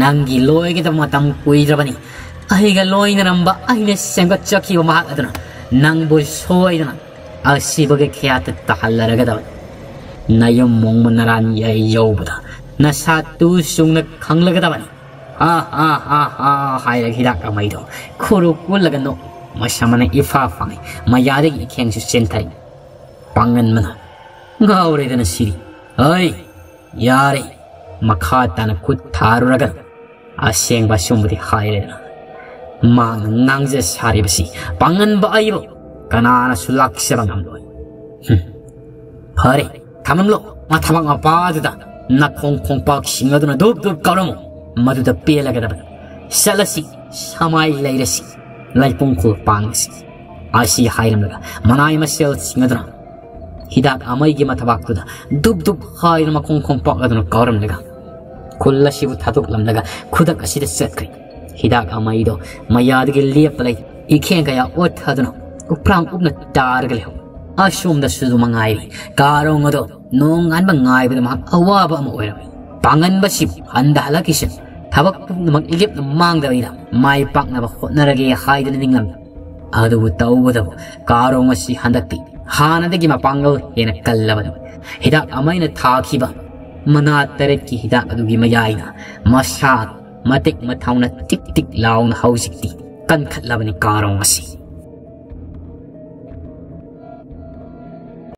ꯅꯪꯒꯤ ꯂꯣꯏꯒꯗꯕ ꯃꯇꯝ ꯀꯨꯏꯗ꯭ꯔꯕꯅꯤ꯫ ꯑꯩꯒ ꯂꯣꯏꯅꯔꯝꯕ, ꯑꯩꯅ ꯁꯦꯝꯒꯠꯆꯈꯤꯕ ꯃꯍꯥꯛ ꯑꯗꯨꯅ ꯅꯪꯕꯨ ꯁꯣꯏꯗꯅ ꯑꯁꯤꯕꯒꯤ ꯈꯌꯥꯠꯇ ꯇꯥꯍꯜꯂꯔꯒꯗꯕꯅꯤ꯫ ꯅꯌꯨꯝ ꯃꯣꯡꯕ ꯅꯔꯥꯟ ꯌꯥꯏ ꯌꯧꯕꯗ ꯅꯁꯥ ꯇꯨ ꯆꯨꯡꯅ ꯈꯪꯂꯒꯗꯕꯅꯤ"꯫ "ꯍꯥ ꯍꯥ ꯍꯥ ꯍꯥ" ꯍꯥꯏꯔꯒ ꯍꯤꯗꯥꯛ ꯑꯃꯩꯗꯣ ꯈꯨꯔꯨ ꯀꯨꯜꯂꯒ ꯅꯣꯛ꯫ ꯃꯁꯝꯅ ꯏꯐꯥ ꯐꯪꯉꯤ, ꯃꯌꯥꯗꯒꯤ ꯏꯈꯦꯡꯁꯨ ꯆꯦꯟꯊꯔꯤ꯫ ꯄꯥꯡꯒꯟꯕꯅ, "ꯉꯥꯎꯔꯦꯗꯅ ꯁꯤꯗꯤ꯫ ꯑꯩ, ꯌꯥꯔꯦ, ꯃꯈꯥ ꯇꯥꯅ ꯈꯨꯠ ꯊꯥꯔꯨꯔꯒꯅꯨ꯫ ꯑꯁꯦꯡꯕ ꯑꯆꯨꯝꯕꯗꯤ ꯍꯥꯏꯔꯦꯗꯅ꯫ ꯃꯥꯅ ꯉꯥꯡꯖ ꯁꯥꯔꯤꯕꯁꯤ ꯄꯥꯡꯒꯟꯕ ꯑꯩꯕꯨ ꯀꯅꯥꯅꯁꯨ ꯂꯥꯛꯆꯕ ꯉꯝꯂꯣꯏ꯫ ꯍꯨꯝ꯫ ꯐꯔꯦ, ꯊꯝꯂꯝꯂꯣ꯫ ꯃꯊꯕꯥꯛ ꯃꯄꯥꯗꯨꯗ ꯅꯈꯣꯡ ꯈꯣꯡꯄꯥꯛꯁꯤꯡ ꯑꯗꯨꯅ ꯗꯨꯞ ꯗꯨꯞ ꯀꯥꯎꯔꯝꯃꯨ꯫ ꯃꯗꯨꯗ ꯄꯦꯜꯂꯒꯗꯕꯅꯤ꯫ ꯆꯠꯂꯁꯤ, ꯁꯃꯥꯏ ꯂꯩꯔꯁꯤ, ꯂꯩꯄꯨꯡ ꯈꯨꯜ ꯄꯥꯡꯂꯁꯤ"꯫ ꯑꯁꯤ ꯍꯥꯏꯔꯝꯂꯒ ꯃꯅꯥꯏ ꯃꯁꯦꯜꯁꯤꯡ ꯑꯗꯨꯅ ꯍꯤꯗꯥꯛ ꯑꯃꯩꯒꯤ ꯃꯊꯕꯥꯛꯇꯨꯗ ꯗꯨꯞ ꯗꯨꯞ ꯍꯥꯏꯗꯨꯅ ꯃꯈꯣꯡ ꯈꯣꯡꯄꯥꯛ ꯑꯗꯨꯅ ꯀꯥꯎꯔꯝꯂꯒ ꯈꯨꯜ ꯑꯁꯤꯕꯨ ꯊꯥꯗꯣꯛꯂꯝꯂꯒ ꯈꯨꯗꯛ ꯑꯁꯤꯗ ꯆꯠꯈ꯭ꯔꯦ꯫ ꯍꯤꯗꯥꯛ ꯑꯃꯩꯗꯣ ꯃꯌꯥꯗꯒꯤ ꯂꯦꯞꯄ ꯂꯩ, ꯏꯈꯦꯡ ꯀꯌꯥ ꯑꯣꯠꯊꯗꯨꯅ ꯎꯄ꯭ꯔꯥꯡ ꯎꯞꯅ ꯇꯥꯔꯒ ꯂꯩꯍꯧ꯫ ꯑꯁꯣꯝꯗꯁꯨ ꯑꯗꯨ ꯃꯉꯥꯏꯔꯤ꯫ ꯀꯥꯔꯣꯡ ꯑꯗꯣ ꯅꯣꯡꯉꯥꯟꯕ ꯉꯥꯏꯕꯗ ꯃꯍꯥꯛ ꯑꯋꯥꯕ ꯑꯃ ꯑꯣꯏꯔꯝꯃꯤ꯫ ꯄꯥꯡꯒꯟꯕꯁꯤꯕꯨ ꯍꯟꯊꯍꯜꯂꯛꯈꯤꯁꯅꯨ꯫ ꯊꯕꯛ ꯄꯨꯝꯅꯃꯛ ꯏꯂꯦꯞꯅ ꯃꯥꯡꯗꯕꯤꯗ ꯃꯥꯏ ꯄꯥꯛꯅꯕ ꯍꯣꯠꯅꯔꯒꯦ ꯍꯥꯏꯗꯨꯅ ꯅꯤꯡꯂꯝꯃꯤ꯫ ꯑꯗꯨꯕꯨ ꯇꯧꯕꯇꯕꯨ ꯀꯥꯔꯣꯡ ꯑꯁꯤ ꯍꯟꯗꯛꯇꯤ ꯍꯥꯟꯅꯗꯒꯤ ꯃꯄꯥꯡꯒꯜ ꯍꯦꯟꯅ ꯀꯜꯂꯕꯅꯤ꯫ ꯍꯤꯗꯥꯛ ꯑꯃꯩꯅ ꯊꯥꯈꯤꯕ ꯃꯅꯥ ꯇꯔꯦꯠꯀꯤ ꯍꯤꯗꯥꯛ ꯑꯗꯨꯒꯤ ꯃꯌꯥꯏꯅ ꯃꯁꯥ ꯃꯇꯤꯛ ꯃꯊꯧꯅ ꯇꯤꯛ ꯇꯤꯛ ꯂꯥꯎꯅ ꯍꯧꯖꯤꯛꯇꯤ ꯀꯟꯈꯠꯂꯕꯅꯤ ꯀꯥꯔꯣꯡ ꯑꯁꯤ꯫